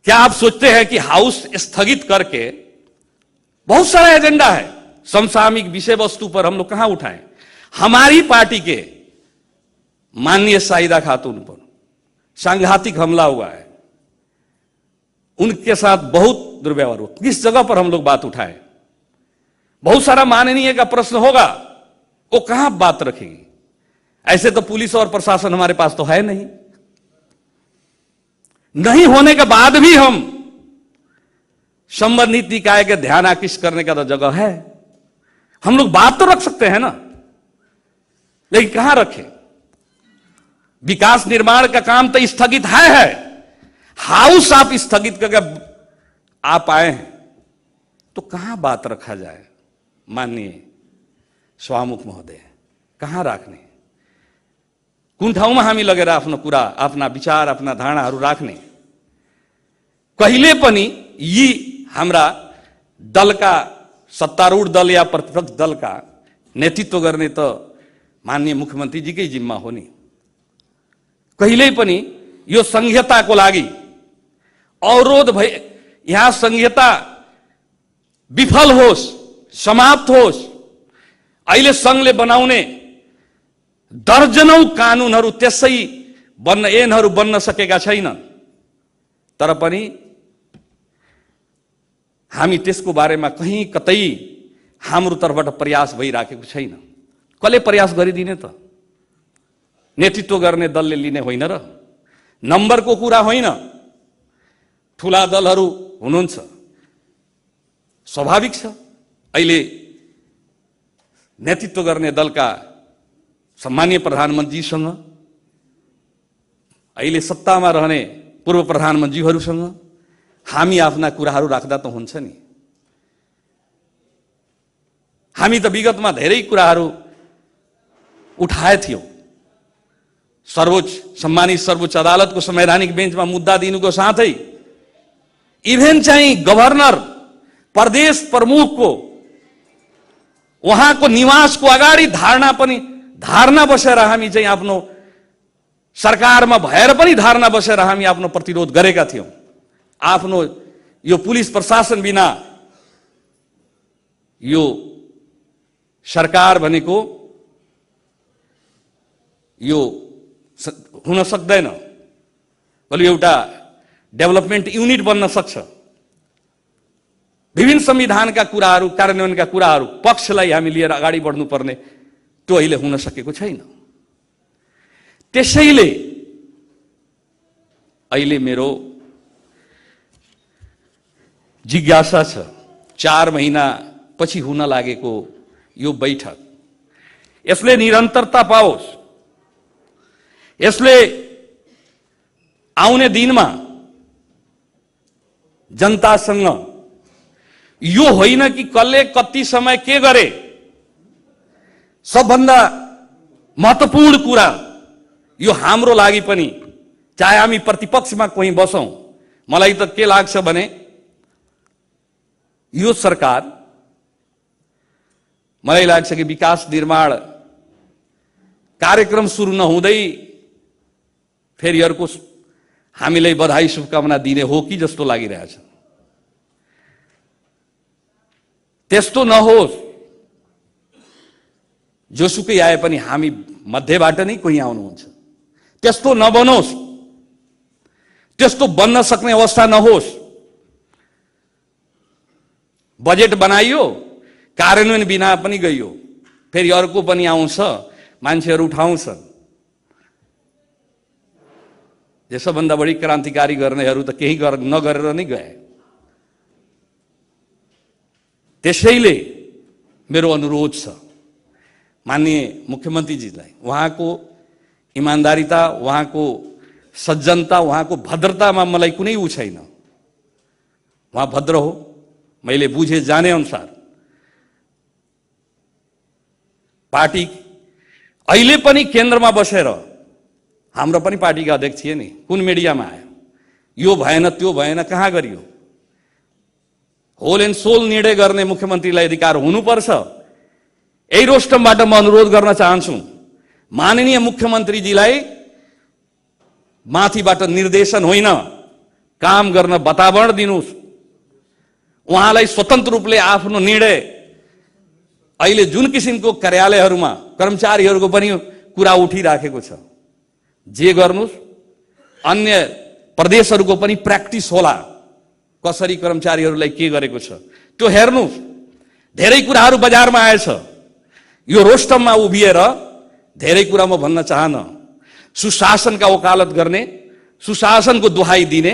क्या आप सोचते हैं कि हाउस स्थगित करके, बहुत सारा एजेंडा है समसामयिक विषय वस्तु पर, हम लोग कहां उठाएं? हमारी पार्टी के माननीय शाहिदा खातून पर सांघातिक हमला हुआ है, उनके साथ बहुत दुर्व्यवहार हुआ। किस जगह पर हम लोग बात उठाएं? बहुत सारा माननीय का प्रश्न होगा, वो कहां बात रखेगी? ऐसे तो पुलिस और प्रशासन हमारे पास तो है नहीं होने के बाद भी हम संबंधित निकाय के ध्यान आकृष्ट करने का तो जगह है। हम लोग बात तो रख सकते हैं ना, लेकिन कहां रखें? विकास निर्माण का काम तो स्थगित है। हाउस आप स्थगित करके आप आए हैं तो कहां बात रखा जाए? माननीय सभामुख महोदय, कहां राख्ने? कुन ठाउँमा हामी लगेर आफ्नो कुरा, आफ्ना विचार, आफ्ना धारणाहरू राख्ने? कहिले पनि यी हाम्रा दलका, सत्तारूढ़ दल या प्रतिपक्ष दल का नेतृत्व गर्ने त माननीय मुख्यमंत्री जी के जिम्मा हो नि। कहिल्यै पनि यो संघीयताको लागि अवरोध भए, यहाँ संघीयता विफल होस्, समाप्त होस्। अहिले संघले बनाउने दर्जनौं कानूनहरू त्यसै ऐनहरू बन्न सकेका छैनन्। तर पनि हामी त्यसको बारेमा कहीँ कतै हाम्रो तर्फबाट प्रयास भइराखेको छैन। कसले प्रयास गरिदिने त? नेतृत्व गर्ने दलले लिने होइन र? नम्बरको कुरा होइन। ठूला दलहरू हुनुहुन्छ, स्वाभाविक छ। अहिले नेतृत्व गर्ने दलका सम्मानीय प्रधानमन्त्रीसँग, अहिले सत्तामा रहने पूर्व प्रधानमन्त्रीहरूसँग हामी आफ्ना कुराहरू राख्दा त हुन्छ नि। हामी त विगतमा धेरै कुराहरू उठाए थियौँ। सम्मानित सर्वोच्च अदालतको संवैधानिक बेन्चमा मुद्दा दिनुको साथै इभेन चाहिँ गभर्नर प्रदेश प्रमुखको उहाँको निवासको अगाडि धारणा बसेर हामी चाहिँ आफ्नो सरकारमा भएर पनि धारणा बसेर हामी आफ्नो प्रतिरोध गरेका थियौँ। आफ्नो यो पुलिस प्रशासन बिना यो सरकार भनेको यो हुन सक्दैन, बरु एउटा डेभलपमेन्ट युनिट बन्न सक्छ। विभिन्न संविधानका कुराहरू, कार्यान्वयनका कुराहरू, पक्षलाई हामी लिएर अगाडि बढ्नुपर्ने, त्यो अहिले हुन सकेको छैन। त्यसैले अहिले मेरो जिज्ञासा छ, 4 महिना पछि हुन लागेको यो बैठक यसले निरन्तरता पाओस्, यसले आउने दिनमा जनतासँग यो होइन कि कसले कति समय के गरे, सबभन्दा महत्त्वपूर्ण कुरा यो हाम्रो लागि पनि, चाहे हामी प्रतिपक्षमा कोही बसौँ, मलाई त के लाग्छ भने यो सरकार, मलाई लाग्छ कि विकास निर्माण कार्यक्रम सुरु नहुँदै फेरि अर्को हामीलाई बधाई शुभकामना दिने हो कि जस्तो लागिरहेछ। त्यस्तो नहोस्, जोसुकै आए पनि हामी मध्येबाट नै कोही आउनुहुन्छ, त्यस्तो नबनोस्, त्यस्तो बन्न सक्ने अवस्था नहोस्। बजेट बनाइयो, कार्यान्वयन बिना पनि गइयो, फेरि अर्को पनि आउँछ, मान्छेहरू उठाउँछन्। जे सबभन्दा बढी क्रान्तिकारी गर्नेहरू त केही नगरेर नै गए। त्यसैले मेरो अनुरोध छ माननीय मुख्यमन्त्रीजीलाई, उहाँको इमान्दारिता, उहाँको सज्जनता, उहाँको भद्रतामा मलाई कुनै उ छैन। उहाँ भद्र हो, मैले बुझे जाने अनुसार। पार्टी अहिले पनि केन्द्रमा बसेर, हाम्रो पनि पार्टीका अध्यक्ष थिए नि, कुन मिडियामा आयो, यो भएन त्यो भएन, कहाँ गरियो? होल एन्ड सोल निर्णय गर्ने मुख्यमन्त्रीलाई अधिकार हुनुपर्छ। यही रोस्टमबाट म अनुरोध गर्न चाहन्छु, माननीय मुख्यमन्त्रीजीलाई माथिबाट निर्देशन होइन, काम गर्न वातावरण दिनुहोस्। उहाँलाई स्वतन्त्र रूपले आफ्नो निर्णय, अहिले जुन किसिमको कार्यालयहरूमा कर्मचारीहरूको पनि कुरा उठिराखेको छ, जे गर्नुहोस्, अन्य प्रदेशहरूको पनि प्र्याक्टिस होला, कसरी कर्मचारीहरूलाई के गरेको छ त्यो हेर्नुहोस्। धेरै कुराहरू बजारमा आएछ, यो रोस्टममा उभिएर धेरै कुरा म भन्न चाहन्न। सुशासनका वकालत गर्ने, सुशासनको दुहाई दिने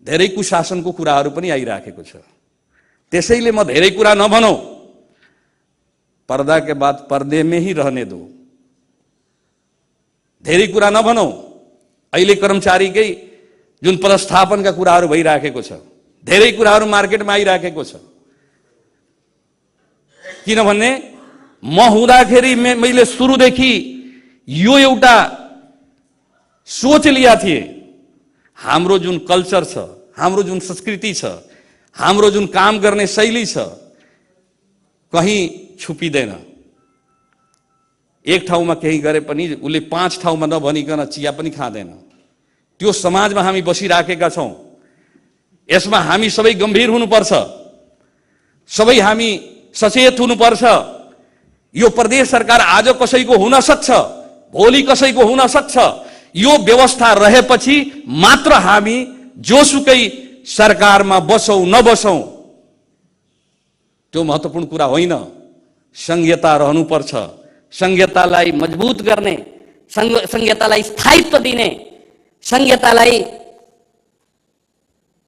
धेरै कुशासनको कुराहरू पनि आइराखेको छ। त्यसैले म धेरै कुरा नभनौँ, पर्दा के बाद पर्दे में ही रहने दो, धेरै कुरा नभनौँ। अहिले कर्मचारीकै जुन पदस्थापनका कुराहरू भइराखेको छ, धेरै कुराहरू मार्केटमा आइराखेको छ। किनभने म हुँदाखेरि मैले सुरुदेखि यो एउटा सोच लिया थिए, हाम्रो जुन कल्चर छ, हाम्रो जुन संस्कृति छ, हाम्रो जुन काम गर्ने शैली छ, कहीँ छुपिँदैन। एक ठाउँमा केही गरे पनि उसले 5 ठाउँमा नभनिकन चिया पनि खाँदैन। त्यो समाजमा हामी बसिराखेका छौँ। यसमा हामी सबै गम्भीर हुनुपर्छ, सबै हामी सचेत हुनुपर्छ। यो प्रदेश सरकार आज कसैको हुन सक्छ, भोलि कसैको हुन सक्छ। यो व्यवस्था रहेपछि मात्र हामी जोसुकै सरकारमा बसौँ नबसौँ त्यो महत्त्वपूर्ण कुरा होइन। संघीयता रहनुपर्छ, संघीयतालाई मजबुत गर्ने, संघीयतालाई स्थायित्व दिने, संघीयतालाई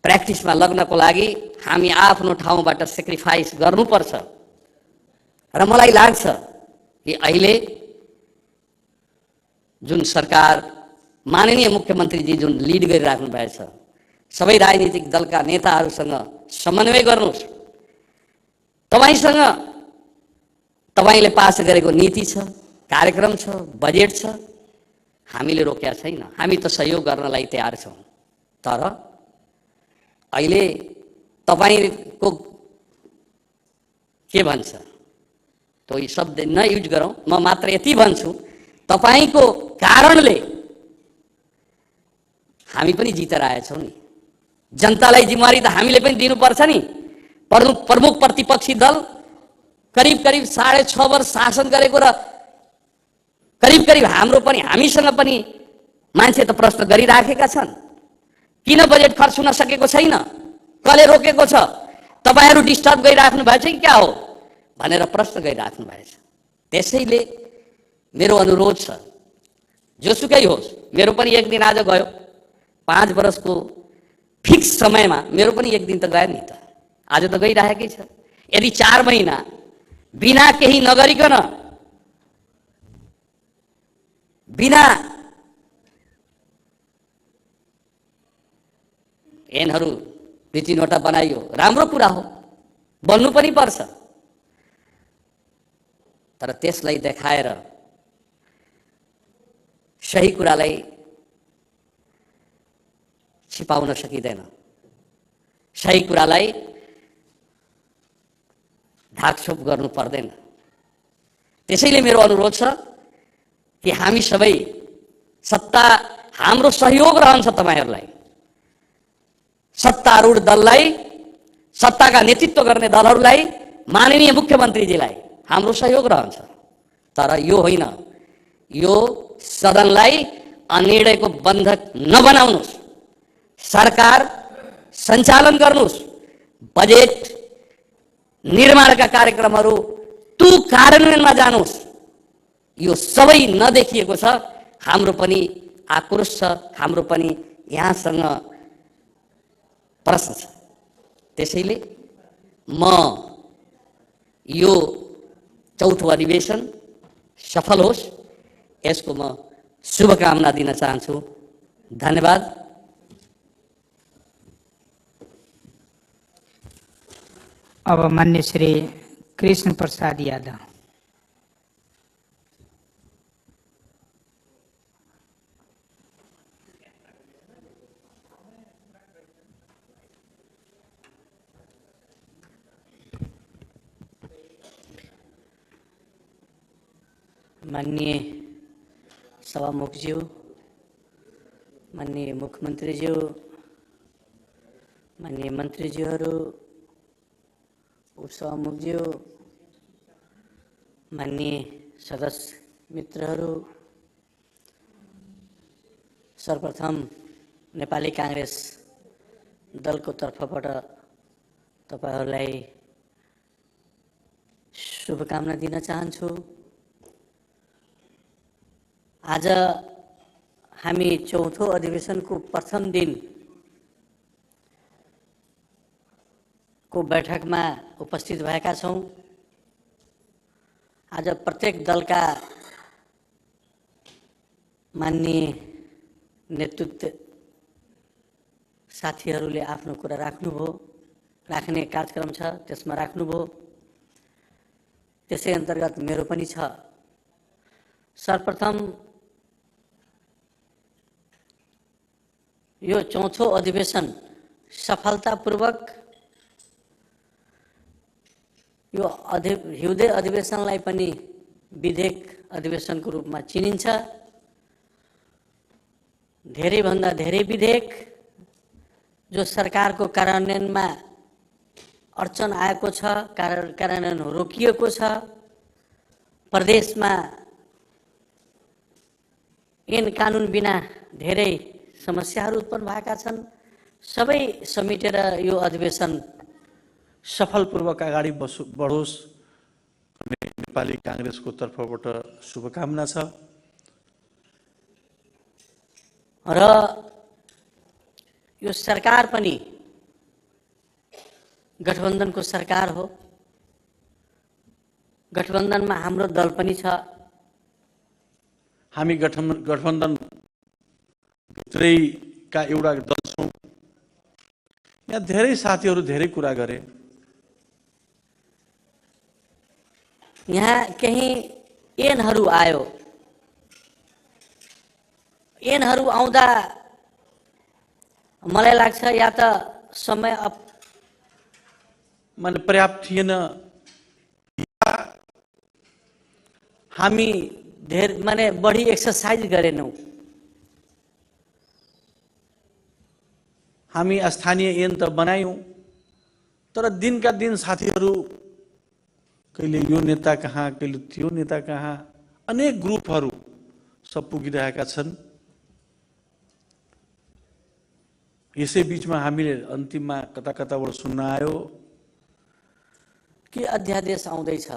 प्र्याक्टिसमा लग्नको लागि हामी आफ्नो ठाउँबाट सेक्रिफाइस गर्नुपर्छ। र मलाई लाग्छ कि अहिले जुन सरकार माननीय मुख्यमन्त्रीजी जुन लिड गरिराख्नु भएको छ, सबै राजनीतिक दलका नेताहरूसँग समन्वय गर्नुहोस्। तपाईसँग तपाईँले पास गरेको नीति छ, कार्यक्रम छ, बजेट छ, हामीले रोकेका छैन। हामी त सहयोग गर्नलाई तयार छौँ। तर अहिले तपाईँको के भन्छ त्यो शब्द नयुज गरौँ, म मात्र यति भन्छु, तपाईँको कारणले हामी पनि जितेर आएछौँ नि। जनतालाई जिम्मेवारी त हामीले पनि दिनुपर्छ नि। प्रमुख प्रतिपक्षी दल करिब 6.5 वर्ष शासन गरेको र करिब हाम्रो पनि हामीसँग पनि मान्छे त प्रश्न गरिराखेका छन्। किन बजेट खर्च हुन सकेको छैन, कसले रोकेको छ, तपाईहरू डिस्टर्ब गरिराख्नु भएको छ कि क्या हो भनेर प्रश्न गरिराख्नु भएको छ। त्यसैले मेरो अनुरोध छ, जोसुकै होस्, मेरो पनि एक दिन आज गयो, 5 वर्षको फिक्स समयमा मेरो पनि एक दिन त गयो नि त, आज त गइरहेकै छ। यदि 4 महिना बिना केही नगरिकन, बिना ऐनहरू 2-3 वटा बनाइयो, राम्रो कुरा हो, बन्नु पनि पर्छ। तर त्यसलाई देखाएर सही कुरालाई छिपाउन सकिँदैन, सही कुरालाई ढाकछोप गर्नु पर्दैन। त्यसैले मेरो अनुरोध छ कि हामी सबै सत्ता, हाम्रो सहयोग रहन्छ तपाईहरूलाई, सत्तारूढ दललाई, सत्ताका नेतृत्व गर्ने दलहरूलाई, माननीय मुख्यमन्त्रीजीलाई हाम्रो सहयोग रहन्छ। तर यो होइन, यो सदनलाई अनिर्णयको बन्धक नबनाउनुहोस्। सरकार सञ्चालन गर्नुहोस्, बजेट निर्माणका कार्यक्रमहरू त्यो कार्यान्वयनमा जानुहोस्। यो सबै नदेखिएको छ। हाम्रो पनि आक्रोश छ, हाम्रो पनि यहाँसँग प्रश्न छ। त्यसैले म यो चौथो अधिवेशन सफल होस्, यसको म शुभकामना दिन चाहन्छु। धन्यवाद। अब मान्य श्री कृष्ण प्रसाद यादव। माननीय सभामुखज्यू, माननीय मुख्यमन्त्रीज्यू, माननीय मन्त्रीज्यूहरू, उपसभामुखज्यू, माननीय सदस्य मित्रहरू, सर्वप्रथम नेपाली काङ्ग्रेस दलको तर्फबाट तपाईहरूलाई शुभकामना दिन चाहन्छु। आज हामी चौथो अधिवेशनको प्रथम दिन को बैठकमा उपस्थित भएका छौँ। आज प्रत्येक दलका माननीय नेतृत्व साथीहरूले आफ्नो कुरा राख्नुभयो, राख्ने कार्यक्रम छ त्यसमा राख्नुभयो। त्यसै अन्तर्गत मेरो पनि छ। सर्वप्रथम यो चौथो अधिवेशन सफलतापूर्वक यो हिउँदे अधिवेशनलाई पनि विधेयक अधिवेशनको रूपमा चिनिन्छ। धेरैभन्दा धेरै विधेयक जो सरकारको कार्यान्वयनमा अडचन आएको छ, कार्यान्वयन रोकिएको छ, प्रदेशमा ऐन कानुन बिना धेरै समस्याहरू उत्पन्न भएका छन्। सबै समेटेर यो अधिवेशन सफलपूर्वक अगाडि बढोस् भन्ने नेपाली काङ्ग्रेसको तर्फबाट शुभकामना छ। र यो सरकार पनि गठबन्धनको सरकार हो। गठबन्धनमा हाम्रो दल पनि छ। हामी गठबन्धन भित्रैका एउटा दल छौँ। यहाँ धेरै साथीहरू धेरै कुरा गरे। यहाँ केही ऐनहरू आयो। ऐनहरू आउँदा मलाई लाग्छ या त समय माने पर्याप्त थिएन, हामी धेरै माने बढी एक्सर्साइज गरेनौँ। हामी स्थानीय ऐन त बनायौँ, तर दिनका दिन साथीहरू कहिले यो नेता कहाँ, कहिले त्यो नेता कहाँ, अनेक ग्रुपहरू सब पुगिरहेका छन्। यसै बिचमा हामीले अन्तिममा कता कताबाट सुन्न आयो कि अध्यादेश आउँदैछ।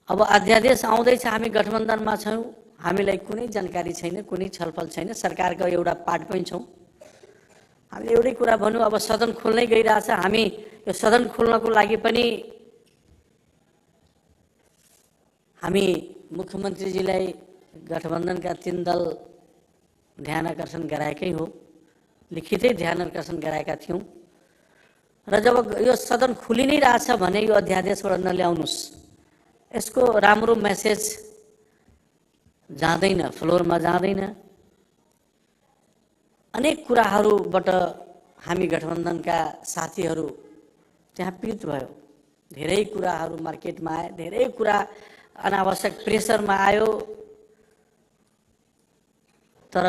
अब अध्यादेश आउँदैछ, हामी गठबन्धनमा छौँ, हामीलाई कुनै जानकारी छैन, कुनै छलफल छैन, सरकारको एउटा पार्ट पनि छौँ। हामीले एउटै कुरा भन्यौँ, अब सदन खोल्नै गइरहेछ, हामी यो सदन खोल्नको लागि पनि हामी मुख्यमन्त्रीजीलाई गठबन्धनका 3 दल ध्यान आकर्षण गराएकै हो, लिखितै ध्यान आकर्षण गराएका थियौँ। र जब यो सदन खुलि नै रहेछ भने यो अध्यादेशबाट नल्याउनुहोस्, यसको राम्रो मेसेज जाँदैन, फ्लोरमा जाँदैन। अनेक कुराहरूबाट हामी गठबन्धनका साथीहरू त्यहाँ पीडित भयो। धेरै कुराहरू मार्केटमा आए, धेरै कुरा अनावश्यक प्रेसरमा आयो। तर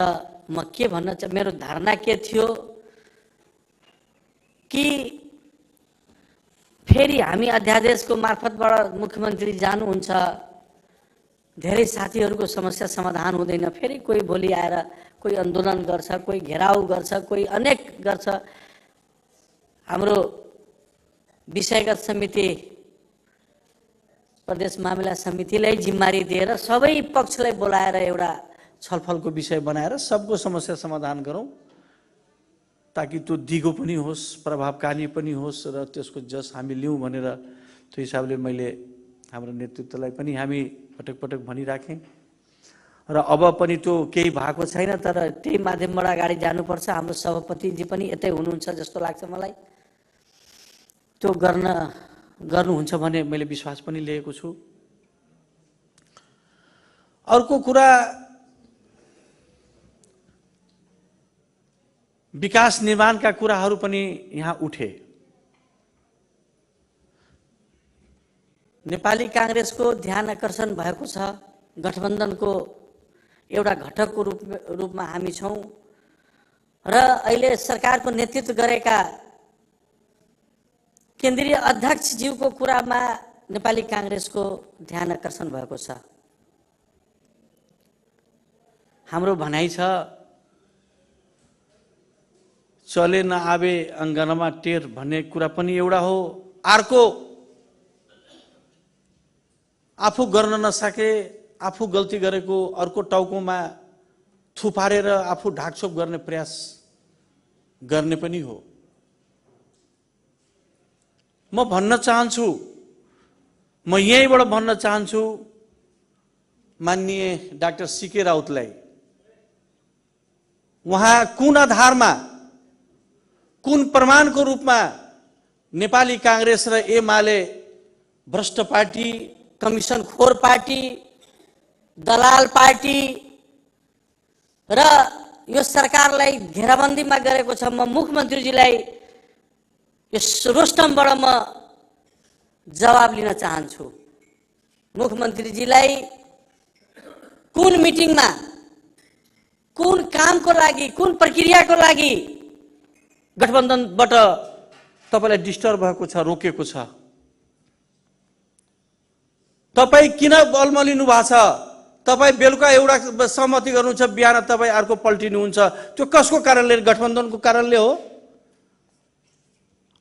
म के भन्न मेरो धारणा के थियो कि फेरि हामी अध्यादेशको मार्फतबाट मुख्यमन्त्री जानुहुन्छ, धेरै साथीहरूको समस्या समाधान हुँदैन। फेरि कोही भोलि आएर कोही आन्दोलन गर्छ, कोही घेराउ गर्छ, कोही अनेक गर्छ। हाम्रो विषयगत समिति, प्रदेश मामिला समितिलाई जिम्मेवारी दिएर सबै पक्षलाई बोलाएर एउटा छलफलको विषय बनाएर सबको समस्या समाधान गरौँ, ताकि त्यो दिगो पनि होस्, प्रभावकारी पनि होस् र त्यसको जस हामी लिउँ भनेर त्यो हिसाबले मैले हाम्रो नेतृत्वलाई पनि हामी पटक पटक भनिराखेँ। र अब पनि त्यो केही भएको छैन, तर त्यही माध्यमबाट अगाडि जानुपर्छ। हाम्रो सभापतिजी पनि यतै हुनुहुन्छ जस्तो लाग्छ मलाई। त्यो गर्नुहुन्छ भने मैले विश्वास पनि लिएको छु। अर्को कुरा, विकास निर्माणका कुराहरू पनि यहाँ उठे। नेपाली काङ्ग्रेसको ध्यान आकर्षण भएको छ। गठबन्धनको एउटा घटकको रूपमा हामी छौँ र अहिले सरकारको नेतृत्व गरेका केन्द्रीय अध्यक्षज्यूको कुरामा नेपाली काङ्ग्रेसको ध्यान आकर्षण भएको छ। हाम्रो भनाइ छ, चले नआवे अङ्गनमा टेर भन्ने कुरा पनि एउटा हो। अर्को, आफू गर्न नसके, आफू गल्ती गरेको अर्को टाउकोमा थुपारेर आफू ढाकछोप गर्ने प्रयास गर्ने पनि हो। म भन्न चाहन्छु, म यहीँबाट भन्न चाहन्छु माननीय डाक्टर सीके राउतलाई, उहाँ कुन आधारमा, कुन प्रमाणको रूपमा नेपाली काङ्ग्रेस र एमाले भ्रष्ट पार्टी, कमिसनखोर पार्टी, दलाल पार्टी र यो सरकारलाई घेराबन्दीमा गरेको छ। म मुख्यमन्त्रीजीलाई यस रोस्टमबाट म जवाब लिन चाहन्छु। मुख्यमन्त्रीजीलाई कुन मिटिङमा, कुन कामको लागि, कुन प्रक्रियाको लागि गठबन्धनबाट तपाईलाई डिस्टर्ब भएको छ, रोकेको छ? तपाईँ किन बलमलिनु भएको छ? तपाईँ बेलुका एउटा सहमति गर्नुहुन्छ, बिहान तपाईँ अर्को पल्टिनुहुन्छ। त्यो कसको कारणले? गठबन्धनको कारणले हो।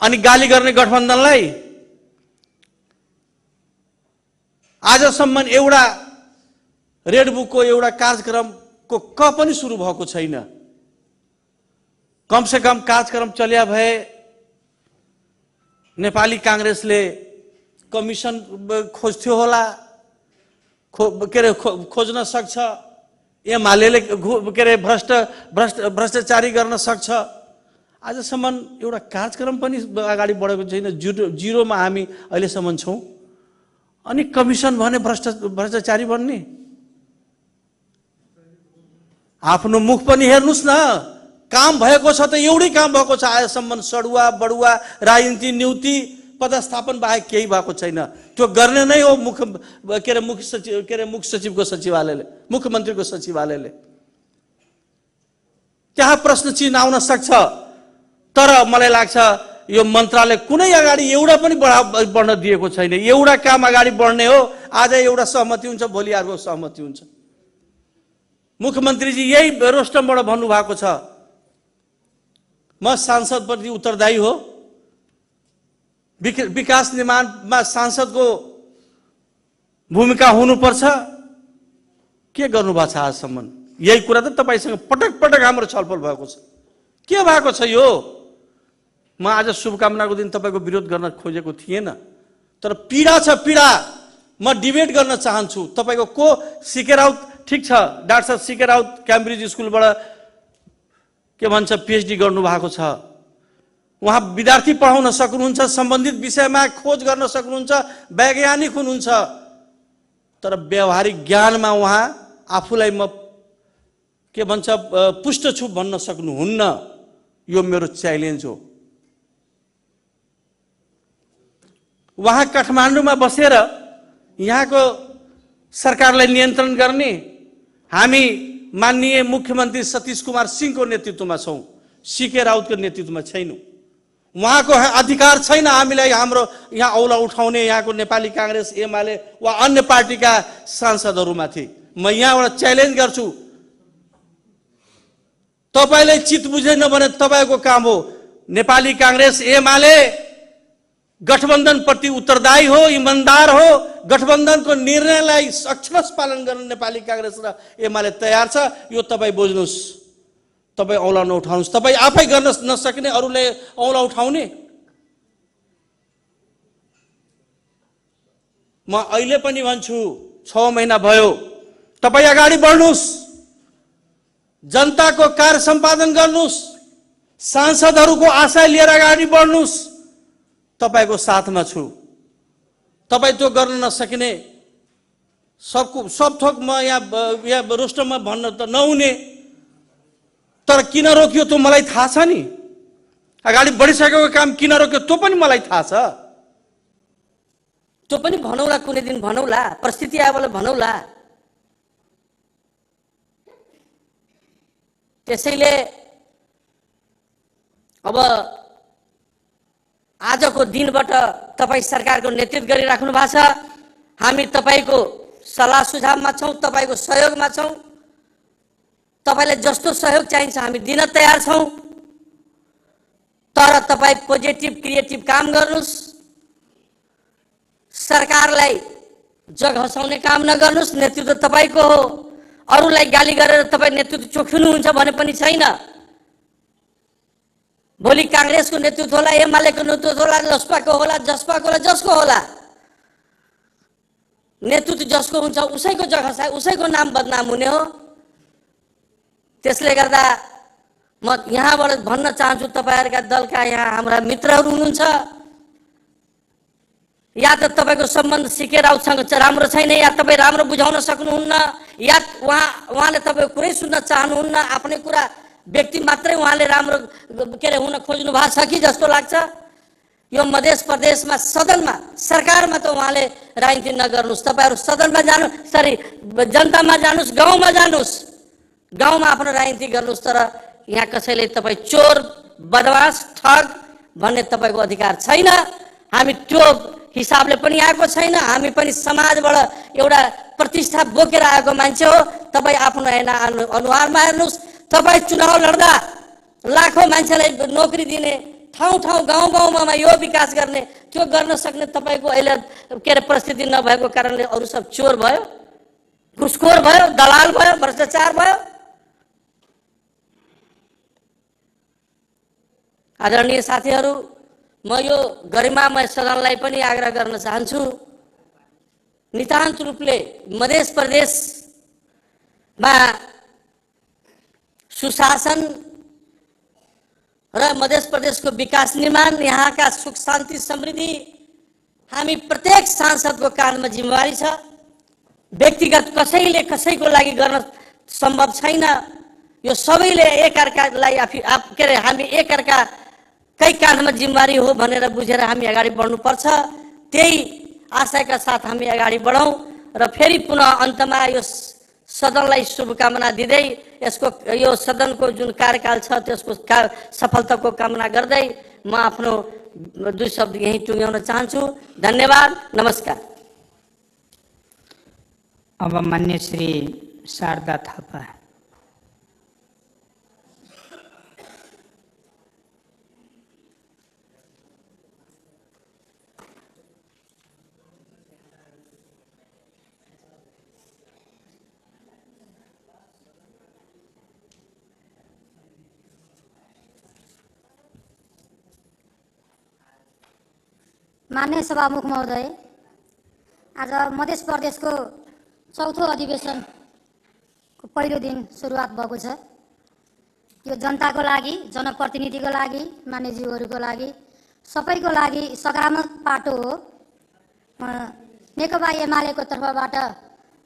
अनि गाली गर्ने गठबन्धनलाई आजसम्म एउटा रेड बुकको एउटा कार्यक्रमको पनि सुरु भएको छैन। कम से कम कार्यक्रम चल्या भए नेपाली काङ्ग्रेसले कमिसन खोज्थ्यो होला, खोज्न सक्छ। एमाले के अरे भ्रष्टाचारी गर्न सक्छ। आजसम्म एउटा कार्यक्रम पनि अगाडि बढेको छैन। जिरोमा हामी अहिलेसम्म छौँ। अनि कमिसन भने भ्रष्टाचारी बन्ने? आफ्नो मुख पनि हेर्नुस् न। काम भएको छ त एउटै काम भएको छ आजसम्म। सडुवा बडुवा राजनीति न्युति पदस्थापन बाहेक केही भएको छैन। त्यो गर्ने नै हो मुख्य सचिवको सचिवालयले, मुख्यमन्त्रीको सचिवालयले। त्यहाँ प्रश्न चिन्ह आउन सक्छ, तर मलाई लाग्छ यो मन्त्रालय कुनै अगाडि एउटा पनि बढ्न दिएको छैन। एउटा काम अगाडि बढ्ने हो, आज एउटा सहमति हुन्छ, भोलि अर्को सहमति हुन्छ। मुख्यमन्त्रीजी यही रोस्टमबाट भन्नुभएको छ, म सांसदप्रति उत्तरदायी हो। विकास निर्माणमा सांसदको भूमिका हुनुपर्छ। के गर्नुभएको छ आजसम्म? यही कुरा त तपाईसँग पटक पटक हाम्रो छलफल भएको छ। के भएको छ यो? म आज शुभकामनाको दिन तपाईँको विरोध गर्न खोजेको थिएन, तर पीडा छ पीडा। म डिबेट गर्न चाहन्छु। तपाईँको को सिके राउत, ठिक छ, डाक्टर साहब सिके राउत क्याम्ब्रिज स्कुलबाट के भन्छ पिएचडी गर्नुभएको छ। उहाँ विद्यार्थी पढाउन सक्नुहुन्छ, सम्बन्धित विषयमा खोज गर्न सक्नुहुन्छ, वैज्ञानिक हुनुहुन्छ, तर व्यावहारिक ज्ञानमा उहाँ आफूलाई म के भन्छ पुष्ट छु भन्न सक्नुहुन्न। यो मेरो च्यालेन्ज हो। उहाँ काठमाडौँमा बसेर यहाँको सरकारलाई नियन्त्रण गर्ने हामी माननीय मुख्यमन्त्री सतीश कुमार सिंहको नेतृत्वमा छौँ, सिके राउतको नेतृत्वमा छैनौँ। उहाँको अधिकार छैन हामीलाई हाम्रो यहाँ औला उठाउने, यहाँको नेपाली काङ्ग्रेस एमाले वा अन्य पार्टीका सांसदहरूमाथि। म यहाँबाट च्यालेन्ज गर्छु, तपाईँले चित बुझेन भने तपाईँको काम हो। नेपाली काङ्ग्रेस एमाले गठबन्धनप्रति उत्तरदायी हो, इमान्दार हो। गठबन्धनको निर्णयलाई अक्षरश पालन गर्न नेपाली काङ्ग्रेस र एमाले तयार छ। यो तपाईँ बुझ्नुहोस्। तपाईँ औला नउठाउनुहोस्। तपाईँ आफै गर्न नसक्ने अरूले औला उठाउने? म अहिले पनि भन्छु, 6 महिना भयो, तपाईँ अगाडि बढ्नुहोस्, जनताको कार्य सम्पादन गर्नुहोस्, सांसदहरूको आशा लिएर अगाडि बढ्नुहोस्। तपाईँको साथमा छु। तपाईँ त्यो गर्न नसकिने सब थोक म यहाँ रोस्टरमा भन्न त नहुने, तर किन रोकियो त्यो मलाई थाहा छ नि। अगाडि बढिसकेको काम किन रोक्यो त्यो पनि मलाई थाहा छ। त्यो पनि भनौँला, कुनै दिन भनौँला, परिस्थिति आयो भने भनौँला। त्यसैले अब आजको दिनबाट तपाईँ सरकारको नेतृत्व गरिराख्नु भएको छ। हामी तपाईँको सल्लाह सुझावमा छौँ, तपाईँको सहयोगमा छौँ। तपाईँलाई जस्तो सहयोग चाहिन्छ हामी दिन तयार छौँ, तर तपाईँ पोजिटिभ क्रिएटिभ काम गर्नुहोस्। सरकारलाई जग हँसाउने काम नगर्नुहोस्। नेतृत्व तपाईँको हो। अरूलाई गाली गरेर तपाईँ नेतृत्व चोखिनुहुन्छ भने पनि छैन। भोलि काङ्ग्रेसको नेतृत्व होला, एमालेको नेतृत्व होला, जसपाको होला, जसपाको होला, जसको होला, नेतृत्व जसको हुन्छ उसैको जग हँसाए, उसैको नाम बदनाम हुने हो। त्यसले गर्दा म यहाँबाट भन्न चाहन्छु, तपाईँहरूका दलका यहाँ हाम्रा मित्रहरू हुनुहुन्छ, या त तपाईँको सम्बन्ध सिके राउतसँग राम्रो छैन, या तपाईँ राम्रो बुझाउन सक्नुहुन्न, या उहाँले तपाईँको कुरै सुन्न चाहनुहुन्न। आफ्नै कुरा व्यक्ति मात्रै उहाँले राम्रो के अरे हुन खोज्नु भएको छ कि जस्तो लाग्छ। यो मध्य प्रदेशमा सदनमा सरकारमा त उहाँले राजनीति नगर्नुहोस्। तपाईँहरू सदनमा जानु, जनतामा जानुहोस्, गाउँमा जानुहोस्, गाउँमा आफ्नो राजनीति गर्नुहोस्। तर यहाँ कसैले तपाईँ चोर बदमास ठग भन्ने तपाईँको अधिकार छैन। हामी त्यो हिसाबले पनि आएको छैन। हामी पनि समाजबाट एउटा प्रतिष्ठा बोकेर आएको मान्छे हो। तपाईँ आफ्नो हेर्न अनुहारमा हेर्नुहोस्। तपाईँ चुनाव लड्दा लाखौँ मान्छेलाई नोकरी दिने, ठाउँ ठाउँ गाउँ गाउँमा यो विकास गर्ने, त्यो गर्न सक्ने तपाईँको अहिले के अरे परिस्थिति नभएको कारणले अरू सब चोर भयो, घुसखोर भयो, दलाल भयो, भ्रष्टाचार भयो। आदरणीय साथीहरू, म यो गरिमामय सदनलाई पनि आग्रह गर्न चाहन्छु, नितान्त रूपले मध्य प्रदेशमा सुशासन र मध्य प्रदेशको विकास निर्माण, यहाँका सुख शान्ति समृद्धि हामी प्रत्येक सांसदको काँधमा जिम्मेवारी छ। व्यक्तिगत कसैले कसैको लागि गर्न सम्भव छैन। यो सबैले एकअर्कालाई के अरे हामी एकअर्काकै काँधमा जिम्मेवारी हो भनेर बुझेर हामी अगाडि बढ्नुपर्छ। त्यही आशयका साथ हामी अगाडि बढौँ र फेरि पुनः अन्तमा यो सदनलाई शुभकामना दिँदै यो सदनको जुन कार्यकाल छ त्यसको सफलताको कामना गर्दै म आफ्नो 2 शब्द यही टुङ्ग्याउन चाहन्छु। धन्यवाद, नमस्कार। अब मान्य श्री शारदा थापा। मान्य सभामुख महोदय, आज मध्य प्रदेशको चौथो अधिवेशनको पहिलो दिन सुरुवात भएको छ। यो जनताको लागि, जनप्रतिनिधिको लागि, मान्यज्यूहरूको लागि, सबैको लागि सकारात्मक पाटो हो। नेकपा एमालेको तर्फबाट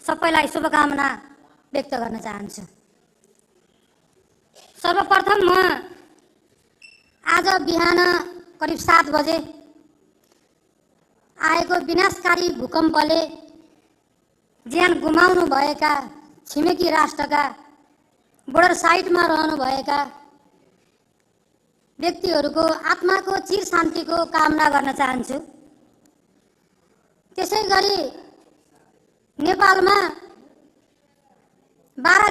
सबैलाई शुभकामना व्यक्त गर्न चाहन्छु। सर्वप्रथम म आज बिहान करिब 7 बजे आएको विनाशकारी भूकम्पले ज्यान गुमाउनु भएका छिमेकी राष्ट्रका बोर्डर साइडमा रहनुभएका व्यक्तिहरूको आत्माको चिर शान्तिको कामना गर्न चाहन्छु। त्यसै गरी नेपालमा 12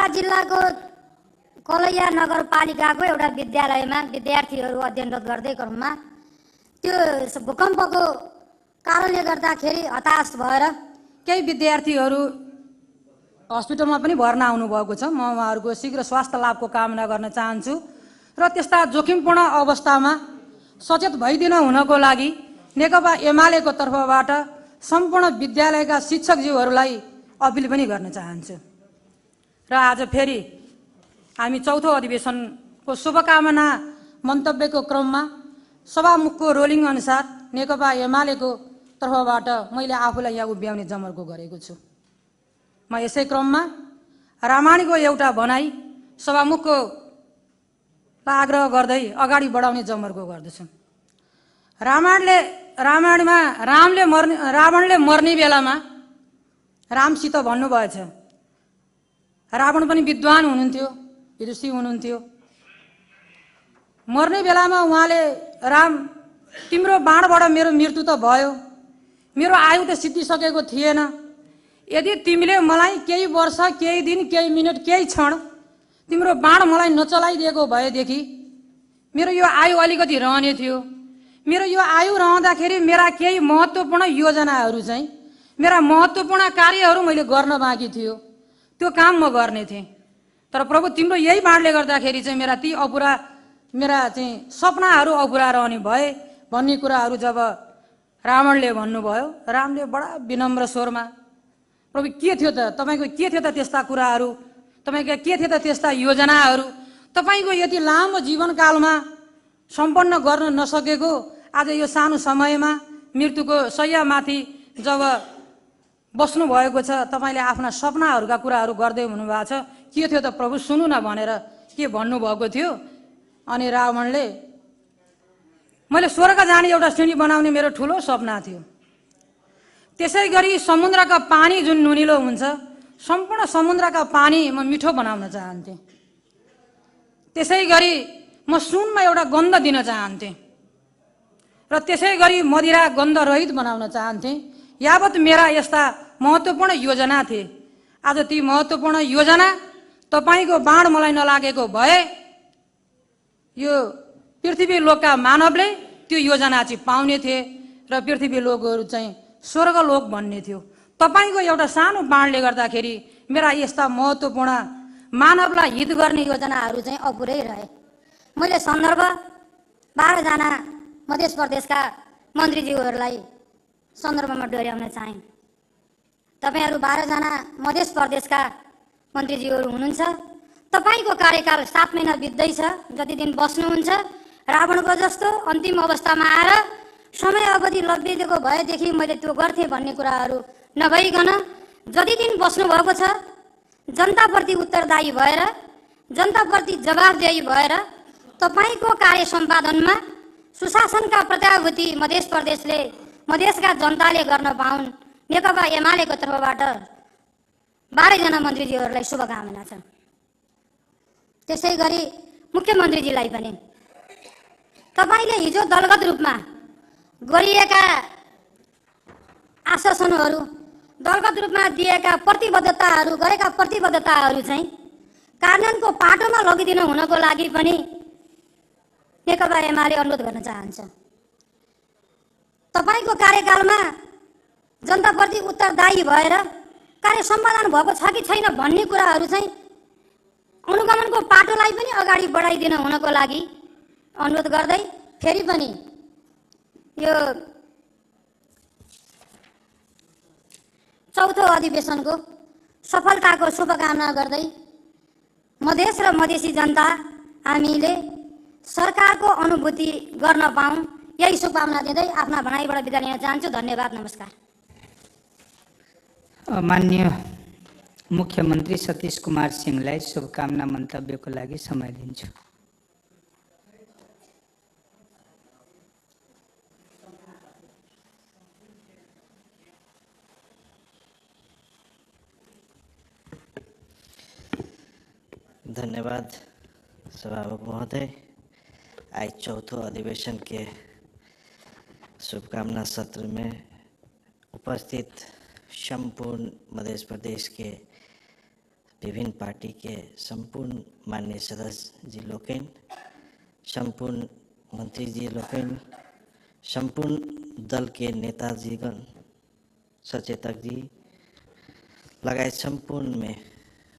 जिल्लाको कलैया नगरपालिकाको एउटा विद्यालयमा विद्यार्थीहरू अध्ययनरत गर्दै क्रममा त्यो भूकम्पको कारणले गर्दाखेरि हताश भएर केही विद्यार्थीहरू हस्पिटलमा पनि भर्ना हुनुभएको छ। म उहाँहरूको शीघ्र स्वास्थ्य लाभको कामना गर्न चाहन्छु र त्यस्ता जोखिमपूर्ण अवस्थामा सचेत भइदिन हुनको लागि नेकपा एमालेको तर्फबाट सम्पूर्ण विद्यालयका शिक्षकज्यूहरूलाई अपिल पनि गर्न चाहन्छु। र आज फेरि हामी चौथो अधिवेशनको शुभकामना मन्तव्यको क्रममा सभामुखको रोलिङ अनुसार नेकपा एमालेको तर्फबाट मैले आफूलाई यहाँ उभ्याउने जमर्को गरेको छु। म यसै क्रममा रामायणको एउटा भनाइ सभामुखको आग्रह गर्दै अगाडि बढाउने जमर्को गर्दछु। रामायणमा रावणले मर्ने बेलामा रामसित भन्नुभएछ, रावण पनि विद्वान हुनुहुन्थ्यो, ऋषि हुनुहुन्थ्यो। मर्ने बेलामा उहाँले राम तिम्रो बाणबाट मेरो मृत्यु त भयो, मेरो आयु त सिद्धिसकेको थिएन। यदि तिमीले मलाई केही वर्ष, केही दिन, केही मिनट, केही क्षण तिम्रो बाण मलाई नचलाइदिएको भएदेखि मेरो यो आयु अलिकति रहने थियो। मेरो यो आयु रहँदाखेरि मेरा केही महत्त्वपूर्ण योजनाहरू चाहिँ, मेरा महत्त्वपूर्ण कार्यहरू मैले गर्न बाँकी थियो, त्यो काम म गर्ने थिएँ। तर प्रभु तिम्रो यही बाणले गर्दाखेरि चाहिँ मेरा चाहिँ सपनाहरू अपुरा रहने भए भन्ने कुराहरू जब रावणले भन्नुभयो, रामले बडा विनम्र स्वरमा, प्रभु के थियो त तपाईँको, के थियो त त्यस्ता कुराहरू, तपाईँका के थियो त त्यस्ता योजनाहरू, तपाईँको यति लामो जीवनकालमा सम्पन्न गर्न नसकेको आज यो सानो समयमा मृत्युको शय्यामाथि जब बस्नु भएको छ, तपाईँले आफ्ना सपनाहरूका कुराहरू गर्दै हुनुभएको छ, के थियो त प्रभु सुन्नु न भनेर के भन्नुभएको थियो। अनि रावणले मैले स्वर्ग जाने एउटा सिँढी बनाउने मेरो ठुलो सपना थियो। त्यसै गरी समुद्रका पानी जुन नुनिलो हुन्छ, सम्पूर्ण समुद्रका पानी म मिठो बनाउन चाहन्थेँ। त्यसै गरी म सुनमा एउटा गन्ध दिन चाहन्थेँ र त्यसै गरी मदिरा गन्ध रहित बनाउन चाहन्थेँ। यावत मेरा यस्ता महत्त्वपूर्ण योजना थिए। आज ती महत्त्वपूर्ण योजना तपाईँको बाण मलाई नलागेको भए यो पृथ्वी लोकका मानवले त्यो योजना चाहिँ पाउने थिए र पृथ्वी लोकहरू चाहिँ स्वर्गलोक भन्ने थियो। तपाईँको एउटा सानो बाणले गर्दाखेरि मेरा यस्ता महत्त्वपूर्ण मानवलाई हित गर्ने योजनाहरू चाहिँ अपुरै रहे। मैले सन्दर्भ 12 जना मध्य प्रदेशका मन्त्रीज्यूहरूलाई सन्दर्भमा डोर्याउन चाहेँ। तपाईँहरू 12 जना मध्य प्रदेशका मन्त्रीज्यूहरू हुनुहुन्छ, तपाईँको कार्यकाल 7 महिना बित्दैछ। जति दिन बस्नुहुन्छ रावणको जस्तो अन्तिम अवस्थामा आएर समय अवधि लम्बिएको भएदेखि मैले त्यो गर्थेँ भन्ने कुराहरू नभइकन जति दिन बस्नुभएको छ जनताप्रति उत्तरदायी भएर, जनताप्रति जवाबदेही भएर तपाईँको कार्य सम्पादनमा सुशासनका प्रत्याभूति मध्य प्रदेशले, मधेसका जनताले गर्न पाउन्, नेकपा एमालेको तर्फबाट 12 जना मन्त्रीज्यूहरूलाई शुभकामना छ। त्यसै गरी मुख्यमन्त्रीजीलाई पनि तपाईँले हिजो दलगत रूपमा गरिएका आश्वासनहरू, दलगत रूपमा दिएका प्रतिबद्धताहरू, गरेका प्रतिबद्धताहरू चाहिँ कार्यान्वयनको पाटोमा लगिदिनु हुनको लागि पनि नेकपा एमाले अनुरोध गर्न चाहन्छ। तपाईँको कार्यकालमा जनताप्रति उत्तरदायी भएर कार्य सम्पादन भएको छ कि छैन भन्ने कुराहरू चाहिँ अनुगमनको पाटोलाई पनि अगाडि बढाइदिनु हुनको लागि अनुरोध गर्दै फेरि पनि यो चौथो अधिवेशनको सफलताको शुभकामना गर्दै मधेस र मधेसी जनता हामीले सरकारको अनुभूति गर्न पाऊँ, यही शुभकामना दिँदै आफ्ना भनाइबाट बिदा लिन चाहन्छु। धन्यवाद, नमस्कार। माननीय मुख्यमन्त्री सतीश कुमार सिंहलाई शुभकामना मन्तव्यको लागि समय दिन्छु। धन्यवाद सभामुख महोदय। आज चौथो अधिवेशन के शुभकामना सत्र में उपस्थित संपूर्ण मध्य प्रदेश के विभिन्न पार्टी के संपूर्ण माननीय सदस्य जी लोकेन, संपूर्ण मंत्री जी लोकेन, संपूर्ण दल के नेताजीगण, सचेतक जी लगाए संपूर्ण में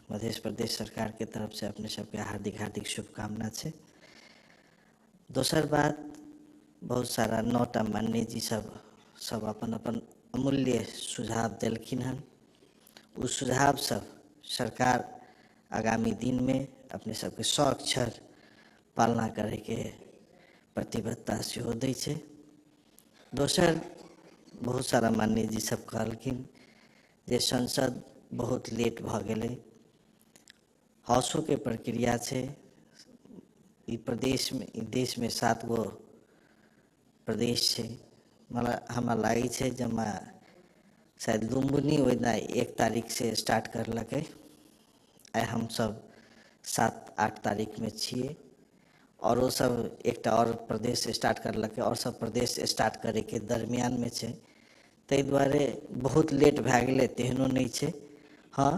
मध्य प्रदेश सरकार के तरफ से अपने सबके हार्दिक हार्दिक शुभकामना है। दोसर बात, बहुत सारा 9टा माननीय जी सब अपन अपन अमूल्य सुझाव दिलखिन हन। उस सुझाव सब सरकार आगामी दिन में अपने सबके 100 अक्षर पालना करे के प्रतिबद्धता से हो दै छै। दोसर, बहुत सारा माननीय जी सब कहलखिन जे संसद बहुत लेट भ गेलै, हाउसो के प्रक्रिया है। प्रदेश में, देश में 7 गो प्रदेश है। हमरा लगे है जमा शायद लुम्बिनी ओहिना 1 तारीख से स्टार्ट करलकै। आइ हम सब 7-8 तारीख में छिए और वो सब एकटा और प्रदेश से स्टार्ट करलकै और सब प्रदेश स्टार्ट करे के दरमियान में है। ताहि दुआरे बहुत लेट भए गेलै तेहनो नहीं है। हाँ,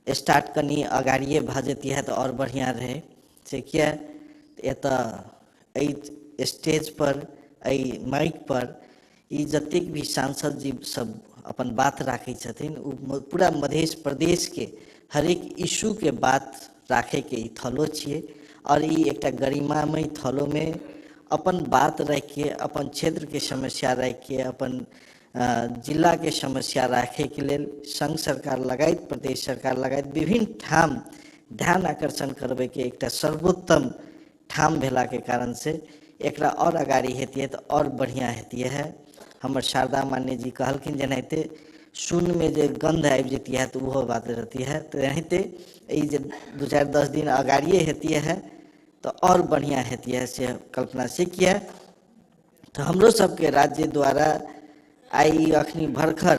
स्टार्ट कनी अगाड़िए भ जतिए तो और बढ़िया रहे से, किया एत स्टेज पर माइक पर ई जतेक भी सांसद जी सब अपन बात राखे छथिन, पूरा मध्य प्रदेश के हरेक इशू के बात राखे के ई थलो छिए और ई एकटा गरिमामय थलो में अपन बात रख के, अपन क्षेत्र के समस्या रख के, अपन जिला के समस्या राखे के लेल संघ सरकार लगायत प्रदेश सरकार लगायत विभिन्न ठाम ध्यान आकर्षण करबे के एकटा सर्वोत्तम ठाम भेला के कारण से एकरा और अगाड़ी हेतिए तो और बढ़िया हेतिए है। हमर शारदा मान्य जी कहलखिन जेनाहिते शून्य में जे गंध आबि जतिए है तो वो बात रहती है, तो एनाहिते ई जे 2-4-10 दिन अगाड़िए हेतिए है तो और बढ़िया हेतिए है से कल्पना से किया। तो हमरो सबके राज्य द्वारा आई अखनी भरखर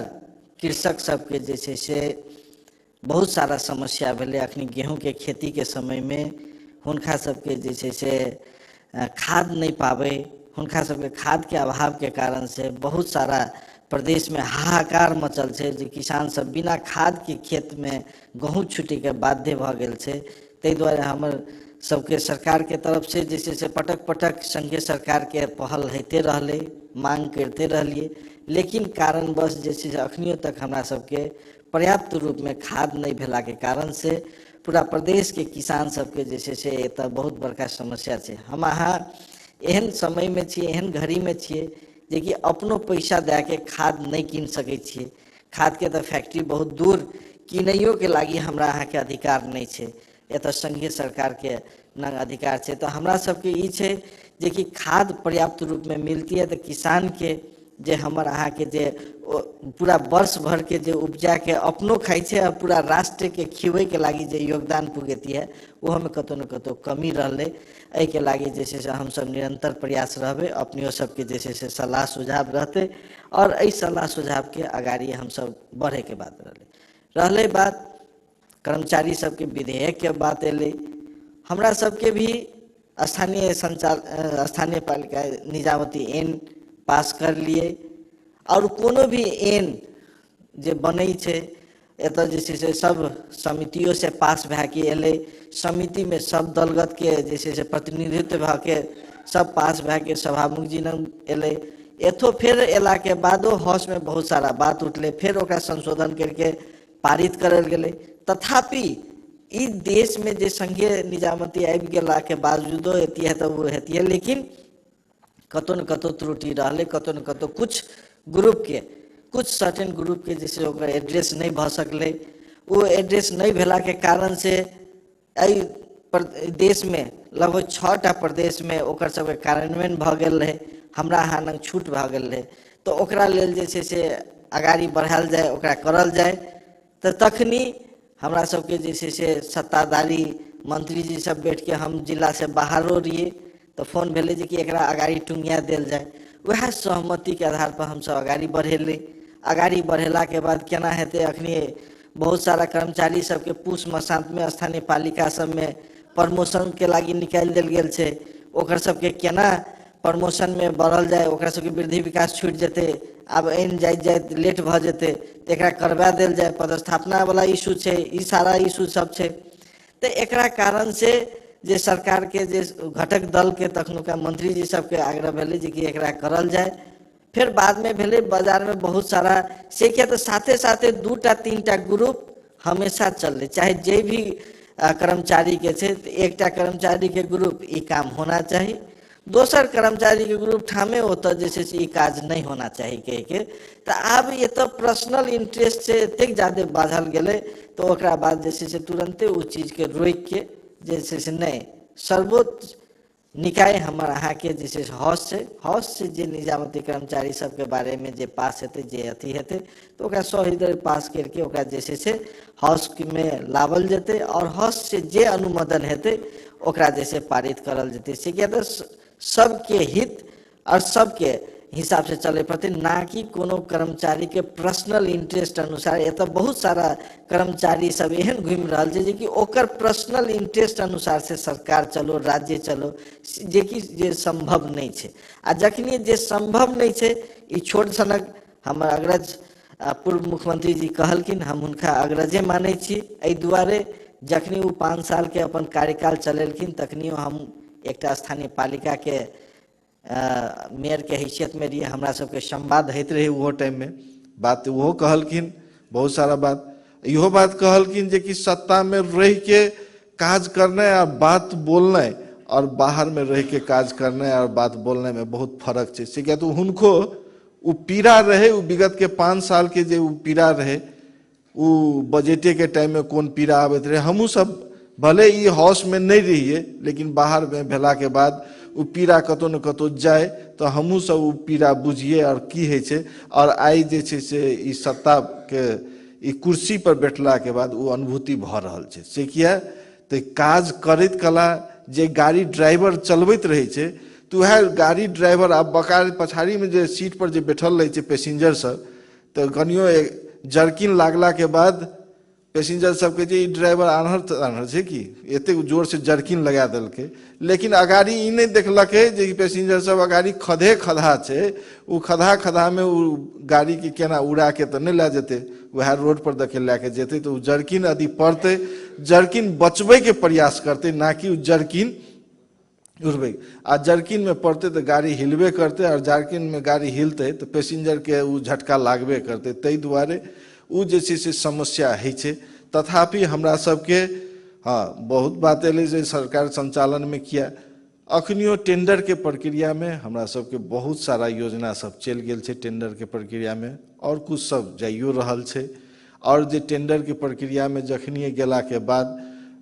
कृषक सबके जैसे से बहुत सारा समस्या भेले। अखनी गेहूं के खेती के समय में हुनका सबके जैसे से खाद नहीं पावे, हुनका सबके खाद के अभाव के कारण से बहुत सारा प्रदेश में हाहाकार मचल है। जो किसान सब बिना खाद के खेत में गहूँ छुटे के बाध्य भ गेल छै। ताहि दुआरे हमर सबके सरकार के तरफ से जैसे से पटक पटक संघीय सरकार के पहल होते रहले, मांग करते रहलिए, लेकिन कारणवश जैसे अखनियों तक हमरा सबके पर्याप्त रूप में खाद नहीं भेला के कारण से पूरा प्रदेश के किसान सबके जैसे से एत बहुत बड़का समस्या है। हम अहाँ एहन समय में छिए, एहन घड़ी में छिए जे कि अपनो पैसा दे के खाद नहीं कीन सके छिए। खाद के तो फैक्ट्री बहुत दूर किनैयो के लागि हमरा अहाँ के अधिकार नहीं छे, एतऽ संघीय सरकार के नंग अधिकार छे। तो हमरा सबके ई छे जे कि खाद पर्याप्त रूप में मिलती है तो किसान के जे हमर अहाँ के जे पूरा वर्ष भर के जे उपजा के अपनो खाई छे और पूरा राष्ट्र के खिबै के लागि जे योगदान पुगेती है वो हमें कतौ न कतौ कमी रहले। एहि के लागि जे से हम सब निरंतर प्रयास रहबे, अपनियो सबके जे से सलाह सुझाव रहते और एहि सलाह सुझाव के अगाड़ी हम सब बढ़े के बात रहले बात कर्मचारी सबके विधेयक के बात एले। हमरा सबके भी स्थानीय पालिका निजामती ऐन पास कर लिए और कोनो भी ऐन जे बनै छे एतऽ जे से सब समितियों से पास भए के एले, समिति में सब दलगत के जे से प्रतिनिधित्व भए के सब पास भए के सभामुख जी लग एले। एथो फिर एला के बादो हाउस में बहुत सारा बात उठले, फिर ओकरा संशोधन करके पारित करल गेले। तथापि ई देश में जे संघीय निजामती आबि गेला के बावजूदो हेती है तो वो हेती है, लेकिन कतौ न कतौ त्रुटि रहले, कतौ न कतौ कुछ ग्रुप के कुछ सर्टेन ग्रुप के जैसे ओकरा एड्रेस नहीं भ सकले। वो एड्रेस नहीं भेला के कारण से एहि देश में लगभग 6टा प्रदेश में ओकर सबके कार्यान्वयन भ गेल रहे, हमरा अहाँ लग छूट भ गेल रहे। तो ओकरा लेल जे से अगाड़ी बढ़ायल जाए, ओकरा करल जाए। तो तखनी हमरा सबके जे से सत्ताधारी मंत्री जी सब बैठ के हम जिला से बाहरो रहिए तो फोन भेले जे कि एकरा अगाड़ी टुंगिया देल जाए। वह सहमति के आधार पर हम सब अगाड़ी बढ़ेले। अगाड़ी बढ़ेला के बाद केना हेते, अखनी बहुत सारा कर्मचारी सबके पूस मसांत में स्थानीय पालिका सब में प्रमोशन के लागि निकाल देल गेल छे। ओकर सबके केना प्रमोशन में बढ़ल जाए, ओकरा सबके वृद्धि विकास छूट जेते, अब एन जाए लेट भ जेते तो एकरा करवा देल जाए। पदस्थापना वाला इशू छे, ई सारा इशू सब छे। तो एकरा कारण से जे सरकार के जे घटक दल के तखनुका मंत्री जी सबके आग्रह भेले जे कि एकरा करल जाए। फिर बाद में भेले बाजार में बहुत सारा से किया तो साथे साथे 2-3टा ग्रुप हमेशा चलले, चाहे जे भी कर्मचारी के छे एकटा कर्मचारी के ग्रुप ई काम होना चाहिए, दोसर कर्मचारी के ग्रुप ठामे होता जैसे ई काज नहीं होना चाहिए कह के। तो अब ये तो पर्सनल इंटरेस्ट से एतेक ज्यादा बाझल गेले तो ओकरा बाद जैसे से तुरंते उस चीज के रोक के जैसे से नहीं सर्वोच्च निकाय हमार अहाँ के जैसे हाउस से जे निजामती कर्मचारी सबके बारे में जे पास हेते जे अथी हेते तो ओकरा सहिदर पास करके ओकरा जैसे से हाउस में लावल जेते और हाउस से जे अनुमोदन हेते ओकरा जैसे पारित करल जेते। से क्या सबके हित और सबके हिसाब से चले पड़ते, ना कि कोनो कर्मचारी के पर्सनल इंटरेस्ट अनुसार। ये तो बहुत सारा कर्मचारी सब एहन घूम रहा है कि ओकर पर्सनल इंटरेस्ट अनुसार से सरकार चलो, राज्य चलो, जे कि जे संभव नहीं है। आ जखनी जे संभव नहीं है ई छोट सनक हमर अग्रज पूर्व मुख्यमंत्री जी कहलखिन, हम उनका अग्रजे माने छी। एहि दुआरे जखनी वो 5 साल के अपन कार्यकाल चलेलखिन तखनियो हम एक स्थानीय पालिका के मेयर के हैसियत में रहिए, हमरा सबके संवाद होइत रहे। वो टाइम में बात वो कहलखिन, बहुत सारा बात इहो बात कहलखिन जे कि सत्ता में रह के काज करना और बात बोलना और बाहर में रह के काज करना और बात बोलने में बहुत फर्क है। से क्या तो उनको वो पीड़ा रहे, वो विगत के 5 साल के जो पीड़ा रहे, वो बजटे के टाइम में कौन पीड़ा आबत रहे। हमू सब भले ये हाउस में नहीं रहिए लेकिन बाहर में भेला के बाद वो पीड़ा कतौ न कतौ जाए तो हमू सब वो पीड़ा बुझिए और की है छे। और आई जे छे से ई सत्ता के ई कुर्सी पर बैठला के बाद वो अनुभूति भ रहल छे। से किया तो काज करैत कला जे गाड़ी ड्राइवर चलबैत रहे छे तो वह गाड़ी ड्राइवर अब बकार पछाड़ी में जे सीट पर जे बैठल रहे छे पैसेंजर सब तो कनियो जर्किन लागला के बाद पैसेंजर सबके जे ड्राइवर आन्हर छे कि एते जोर से जर्किन लगा देलके, लेकिन अगाड़ी ई नहीं देखलके जे पैसेंजर सब अगाड़ी खधा छे, वो खधा में वो गाड़ी के केना उड़ा के तो नहीं ला जेते, वह रोड पर देखे लाके जेते तो जर्किन यदि पड़ते जर्किन बचबे के प्रयास करते, ना कि जर्किन उड़बे। आ जर्किन में पड़ते तो गाड़ी हिलबे करते और जर्किन में गाड़ी हिलते तो पैसेंजर के वो झटका लागबे करते। तै दुआरे वो जैसे से समस्या है छे। तथापि हमरा सबके हाँ बहुत बात एले जे सरकार संचालन में किया। अखनियो टेंडर के प्रक्रिया में हमरा सबके बहुत सारा योजना सब चल गेल छे टेंडर के प्रक्रिया में, और कुछ सब जाइयो रहल छे और जे टेंडर के प्रक्रिया में जखनिए गेला के बाद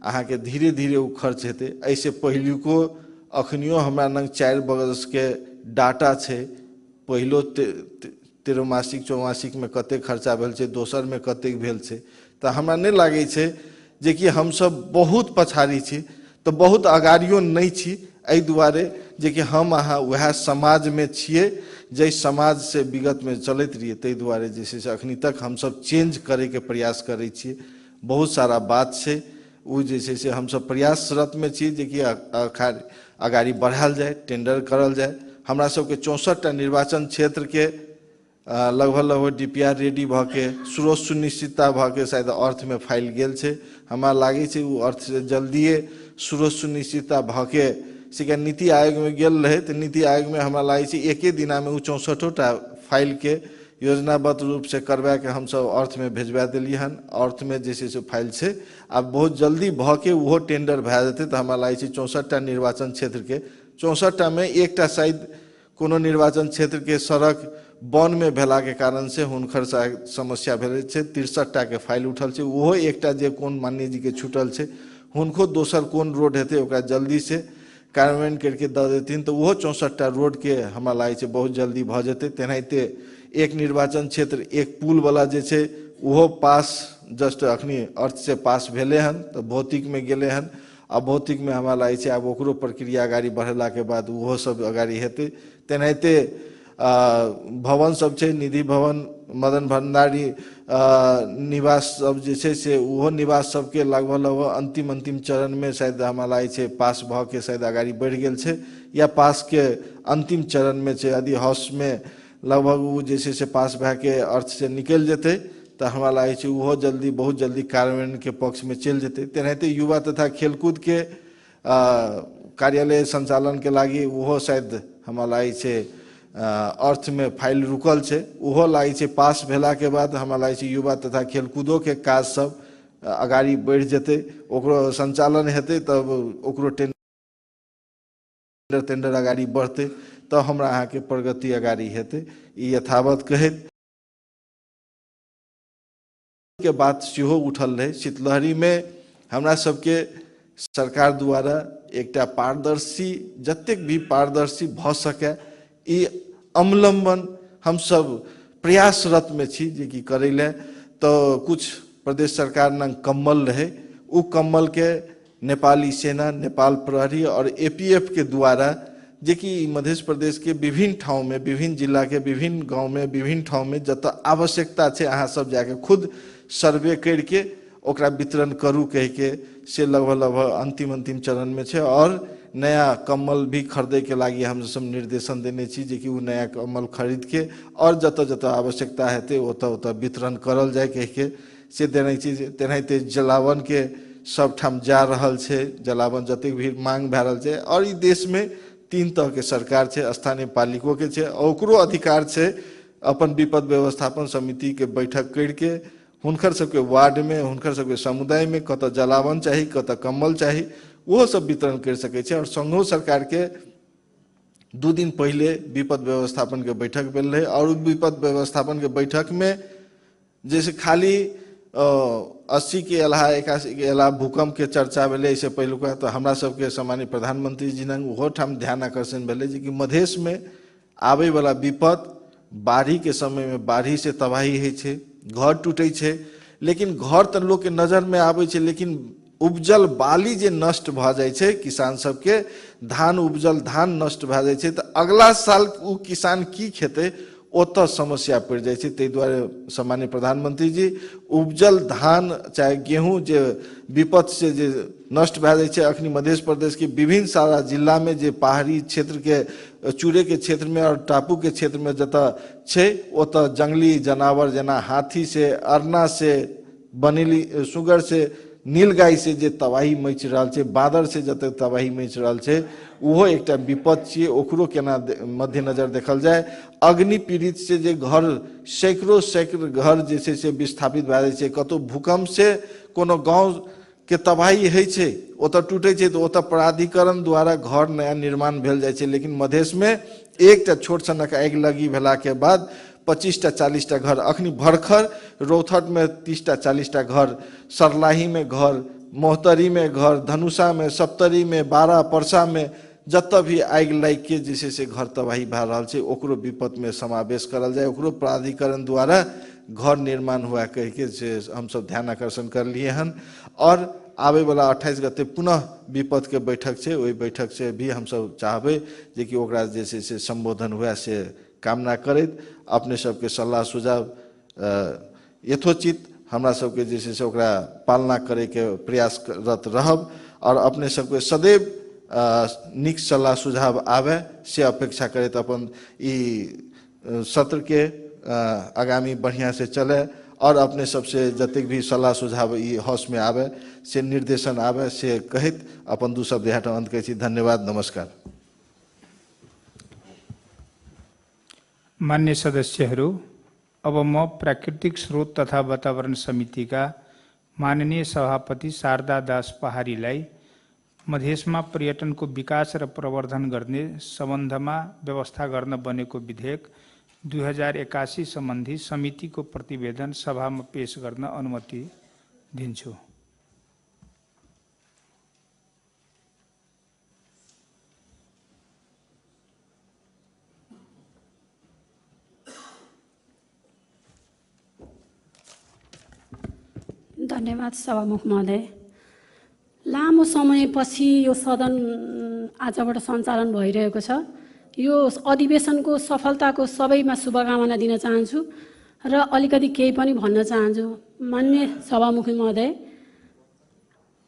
अहाँ के धीरे धीरे वो खर्च हेतै। ऐसे पहिलुको अखनियो हमरा लग 4 बरस के डाटा छै, पहिलो त्रैमासिक चौमासिक में कते खर्चा भेल छै, दोसर में कते भेल छै। तो हमरा नहीं लागे छै जे कि हम सब बहुत पछाड़ी छी, तो बहुत अगाड़ियो नहीं छी। एहि दुआरे जे कि हम अहाँ वह समाज में छिए जे समाज से विगत में चलते रहिए, ताहि दुआरे जे छै से अखनी तक हम सब चेंज करे के प्रयास करे छिए। बहुत सारा बात छै वो जे छै से हम सब प्रयासरत में छी जे कि अगाड़ी बढ़ायल जाए, टेंडर करल जाए। हमरा सबके 64टा निर्वाचन क्षेत्र के लगभग DPR रेडी भ के स्रोत सुनिश्चितता भ के शायद अर्थ में फाइल गेल छै। हमरा लागे छै वो अर्थ से जल्दिए स्रोत सुनिश्चितता भ के से नीति आयोग में गेल रहे, तो नीति आयोग में हमरा लागे छै एके दिना में वो 64टा फाइल के योजनाबद्ध रूप से करवा के हम सब अर्थ में भेजवा दिलिए हन। अर्थ में जे से फाइल छै अब बहुत जल्दी भ के वो टेंडर भए जेतै। तो हमरा लागे छै 64टा निर्वाचन क्षेत्र के 64टा में एकटा शायद कोनो निर्वाचन क्षेत्र के सड़क वन में भेला के कारण से हुनकर समस्या भेल छै। 63टा के फाइल उठल छै, ओहो एकटा जे कोन माननीय जी के छूटल छै, हुनको दोसर कोन रोड हेतै ओकरा जल्दी से कार्यान्वयन करके दऽ देथिन। तो वो 64टा रोड के हमरा लागे छै बहुत जल्दी भ जेतै। तेनाहिते एक निर्वाचन क्षेत्र एक पुल वाला जे छै ओहो पास जस्ट अखनी अर्थ से पास भेले हन, तो भौतिक में गेले हन। अब भौतिक में हमरा लागे छै आब ओकरो प्रक्रिया अगाड़ी बढ़ेला के बाद ओहो सब अगाड़ी हेतै। तेनाहिते भवन सब छै, निधि भवन, मदन भंडारी निवास सब जे छै से ओहो निवास सबके लगभग अंतिम चरण में शायद हमरा लागे छै पास भ के शायद अगाड़ी बढ़ गेल छै या पास के अंतिम चरण में छै। यदि हाउस में लगभग वो जे छै से पास भए के अर्थ से निकल जेतै तो हमरा लागे छै ओहो जल्दी बहुत जल्दी कार्यान्वयन के पक्ष में चल जेतै। तेनाहिते युवा तथा खेलकूद के कार्यालय संचालन के लागी ओहो शायद हमरा लागे छै अर्थ में फाइल रुकल छै, ओहो लागे छै पास भेला के बाद हमरा लागे छै युवा तथा खेलकूदो के काज सब अगाड़ी बढ़ जेतै, ओकरो संचालन हेतै, तब ओकरो टेंडर अगाड़ी बढ़तै, तो हमरा अहाँ के प्रगति अगाड़ी हेतै। ई यथावत कहैत के बात सेहो उठल रहे। शीतलहरी में हमरा सबके सरकार द्वारा एकटा पारदर्शी जतेक भी पारदर्शी भ सके ई अवलंबन हम सब प्रयासरत में छी जे कि करे ले। तो कुछ प्रदेश सरकार न कम्बल रहे, उ कम्बल के नेपाली सेना, नेपाल प्रहरी और APF के द्वारा जे कि मध्य प्रदेश के विभिन्न ठाव में, विभिन्न जिला के विभिन्न गांव में, विभिन्न ठाव में जत आवश्यकता है अहाँ सब जाके खुद सर्वे करके ओकरा वितरण करू कह के से लगभग अंतिम चरण में है। और नया कम्बल भी खरीदे के लागी हम सब निर्देशन देने छी जे कि वो नया कम्बल खरीद के और जत आवश्यकता हेतै ओत वितरण करल जाए कह के से देने छी। तेनाहिते जलावन के सब ठाम जा रहल छै, जलावन जतेक भी मांग भए रहल छै। और ई देश में 3 तरह के सरकार छै, स्थानीय पालिको के छै, ओकरो अधिकार छै अपन विपद व्यवस्थापन समिति के बैठक करके हुनकर सबके वार्ड में, हुनकर सबके समुदाय में कत जलावन चाहिए, कत कम्बल चाहिए, वो सब वितरण कर सके छै। और संघो सरकार के 2 दिन पहले विपद व्यवस्थापन के बैठक भेल रहे और विपद व्यवस्थापन के बैठक में जैसे खाली 80 के अलावा 81 के अलावा भूकंप के चर्चा भेले। इससे पहलुका तो हमरा सबके सामान्य प्रधानमंत्री जी ने ओहो ठाम ध्यान आकर्षण भेले जे कि मधेश में आबे वाला विपद बाढ़ी के समय में बाढ़ी से तबाही है छै, घर टूटे छै, लेकिन घर तो लोग के नजर में आवे छै, लेकिन उपजल बाली जे नष्ट भ जाय छै, किसान सबके धान उपजल धान नष्ट भ जाय छै, तो अगला साल उ किसान की खेते ओत समस्या पड़ जाय छै। ताहि दुआरे सामान्य प्रधानमंत्री जी उपजल धान चाहे गेहूं जे विपद से जे नष्ट भ जाय छै, अखनी मध्य प्रदेश के विभिन्न सारा जिला में जे पहाड़ी क्षेत्र के चूड़े के क्षेत्र में और टापू के क्षेत्र में जता छै ओत जंगली जानवर जेना हाथी से, अरना से, बनेली सुगर से, नीलगाय से जे तबाही मचि रहल छै, बादर से जते तबाही मचि रहल छै, ओहो एकटा विपद छियै, ओकरो केना मद्देनजर देखल जाए। अग्नि पीड़ित से जे घर सैकड़ों घर जे छै से विस्थापित भए जाइ छै, कतौ भूकंप से कोनो गांव के तबाही है छै, ओत टूटे छै, तो ओत प्राधिकरण द्वारा घर नया निर्माण भेल जाइ छै। लेकिन मधेश में एकटा छोट सनक आगि लगी भेला के बाद 25टा 40टा घर, अखनी भर्खर रौथट में 30टा 40टा घर, सरलाही में घर, मोहतरी में घर, धनुषा में, सप्तरी में, 12 पर्सा में जत भी आगि लागि के जैसे से घर तबाही भए रहल छै ओकरो विपद में समावेश करल जाए, ओकरो प्राधिकरण द्वारा घर निर्माण हुआ कह के हम सब ध्यान आकर्षण कर लिए हन। और आवे वाला 28 गते पुनः विपद के बैठक छै, वही बैठक से भी हम सब चाहबे जे कि ओकरा जैसे से संबोधन हुआ से कामना करैत अपने सबके सलाह सुझाव यथोचित हमरा सबके जैसे से ओकरा पालना करे के प्रयासरत रहब और अपने सबके सदैव निक सलाह सुझाव आवे से अपेक्षा करैत अपन ई सत्र के आगामी बढ़िया से चले और अपने सबसे जतेक भी सलाह सुझाव ई हाउस में आवे से निर्देशन आवे से कहत अपन दू शब्द यहाँ अंत करै छी। धन्यवाद, नमस्कार। मान्य सदस्यहरू, अब म प्राकृतिक स्रोत तथा वातावरण समितिका माननीय सभापति शारदा दास पहाडीलाई मधेसमा पर्यटनको विकास र प्रवर्धन गर्ने सम्बन्धमा व्यवस्था गर्न बनेको विधेयक 2081 सम्बन्धी समितिको प्रतिवेदन सभामा पेश गर्न अनुमति दिन्छु। धन्यवाद सभामुख महोदय। लामो समयपछि यो सदन आजबाट सञ्चालन भइरहेको छ। यो अधिवेशनको सफलताको सबैमा शुभकामना दिन चाहन्छु र अलिकति केही पनि भन्न चाहन्छु। मान्य सभामुख महोदय,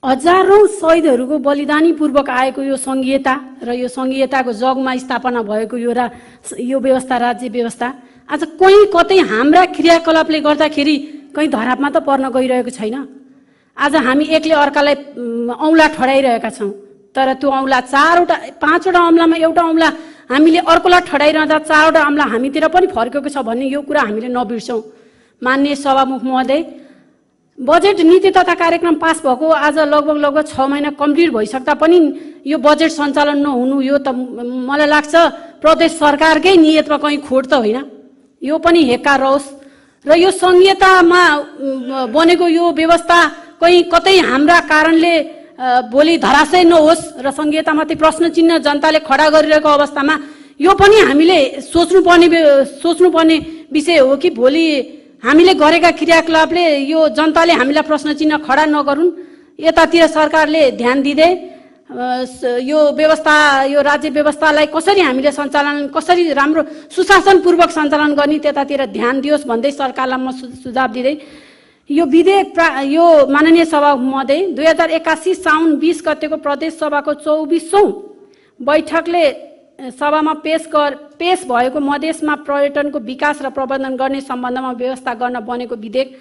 हजारौं शहीदहरूको बलिदानीपूर्वक आएको यो संघीयता र यो संघीयताको जगमा स्थापना भएको यो व्यवस्था, राज्य व्यवस्था आज कहीँ कतै हाम्रा क्रियाकलापले गर्दाखेरि कहीँ धरापमा त पर्न गइरहेको छैन। आज हामी एकले अर्कालाई औँला ठडाइरहेका छौँ, तर त्यो औँला 5वटा औँलामा एउटा औँला हामीले अर्कोलाई ठडाइरहँदा 4वटा औँला हामीतिर पनि फर्केको छ भन्ने यो कुरा हामीले नबिर्सौँ। मान्य सभामुख महोदय, बजेट नीति तथा कार्यक्रम पास भएको आज लगभग 6 महिना कम्प्लिट भइसक्दा पनि यो बजेट सञ्चालन नहुनु यो त मलाई लाग्छ प्रदेश सरकारकै नियतमा कहीँ खोट त होइन, यो पनि हेक्का रहोस् र यो संघीयतामा बनेको यो व्यवस्था कहीँ कतै हाम्रा कारणले भोलि धराशय नहोस् र संघीयतामाथि प्रश्न चिन्ह जनताले खडा गरिरहेको अवस्थामा यो पनि हामीले सोच्नुपर्ने विषय हो कि भोलि हामीले गरेका क्रियाकलापले यो जनताले हामीलाई प्रश्न चिन्ह खडा नगरून्। यतातिर सरकारले ध्यान दिँदै यो व्यवस्था, यो राज्य व्यवस्थालाई कसरी हामीले सञ्चालन, कसरी राम्रो सुशासनपूर्वक सञ्चालन गर्ने त्यतातिर ध्यान दियोस् भन्दै सरकारलाई म सुझाव दिँदै यो विधेयक यो माननीय सभा महोदय 2081 साउन 20 गतेको प्रदेश सभाको 24औं बैठकले सभामा पेश भएको मधेसमा पर्यटनको विकास र प्रबन्धन गर्ने सम्बन्धमा व्यवस्था गर्न बनेको विधेयक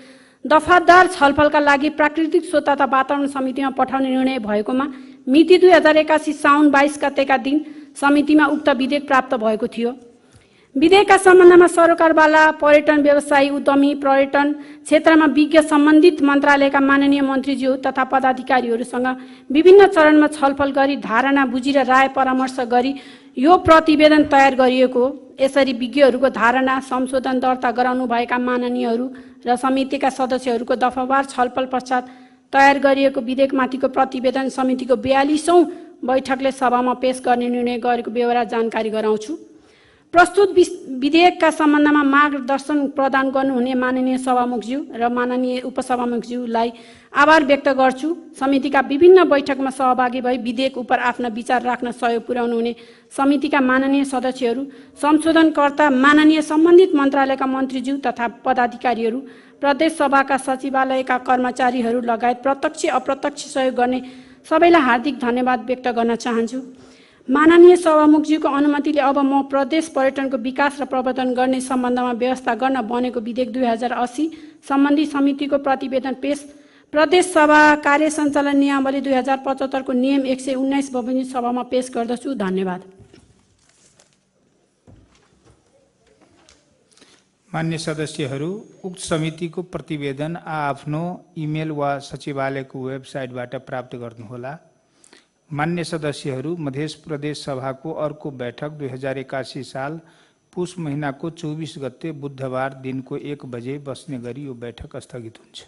दफादार छलफलका लागि प्राकृतिक स्रोत तथा वातावरण समितिमा पठाउने निर्णय भएकोमा मिति 2081 साउन 22 गतेका दिन समितिमा उक्त विधेयक प्राप्त भएको थियो। विधेयकका सम्बन्धमा सरोकारवाला, पर्यटन व्यवसायी, उद्यमी, पर्यटन क्षेत्रमा विज्ञ सम्बन्धित मन्त्रालयका माननीय मन्त्रीज्यू तथा पदाधिकारीहरूसँग विभिन्न चरणमा छलफल गरी धारणा बुझी र राय परामर्श गरी यो प्रतिवेदन तयार गरिएको। यसरी विज्ञहरूको धारणा संशोधन दर्ता गराउनुभएका माननीयहरू र समितिका सदस्यहरूको दफावार छलफल पश्चात तयार गरिएको विधेयकमाथिको प्रतिवेदन समितिको 42औं बैठकले सभामा पेश गर्ने निर्णय गरेको बेहोरा जानकारी गराउँछु। प्रस्तुत विधेयकका सम्बन्धमा मार्गदर्शन प्रदान गर्नुहुने माननीय सभामुखज्यू र माननीय उपसभामुखज्यूलाई आभार व्यक्त गर्छु। समितिका विभिन्न बैठकमा सहभागी भई विधेयक उप आफ्ना विचार राख्न सहयोग पुर्याउनुहुने समितिका माननीय सदस्यहरू, संशोधनकर्ता, माननीय सम्बन्धित मन्त्रालयका मन्त्रीज्यू तथा पदाधिकारीहरू, प्रदेश सभाका सचिवालयका कर्मचारीहरू लगायत प्रत्यक्ष अप्रत्यक्ष सहयोग गर्ने सबैलाई हार्दिक धन्यवाद व्यक्त गर्न चाहन्छु। माननीय सभामुखज्यूको अनुमतिले अब म प्रदेश पर्यटनको विकास र प्रवर्धन गर्ने सम्बन्धमा व्यवस्था गर्न बनेको विधेयक 2080 सम्बन्धी समितिको प्रतिवेदन पेश प्रदेश सभा कार्य सञ्चालन नियमावली 2075 को नियम 119 बमोजिम सभामा पेश गर्दछु। धन्यवाद। मान्य सदस्यहरू, उक्त समितिको प्रतिवेदन आफ्नो इमेल वा सचिवालयको वेबसाइटबाट प्राप्त गर्नुहोला। मान्य सदस्यहरू, मध्य प्रदेश सभाको अर्को बैठक 2081 साल पुष महीनाको 24 गते बुधबार दिनको 1 बजे बस्ने गरी यो बैठक स्थगित हुन्छ।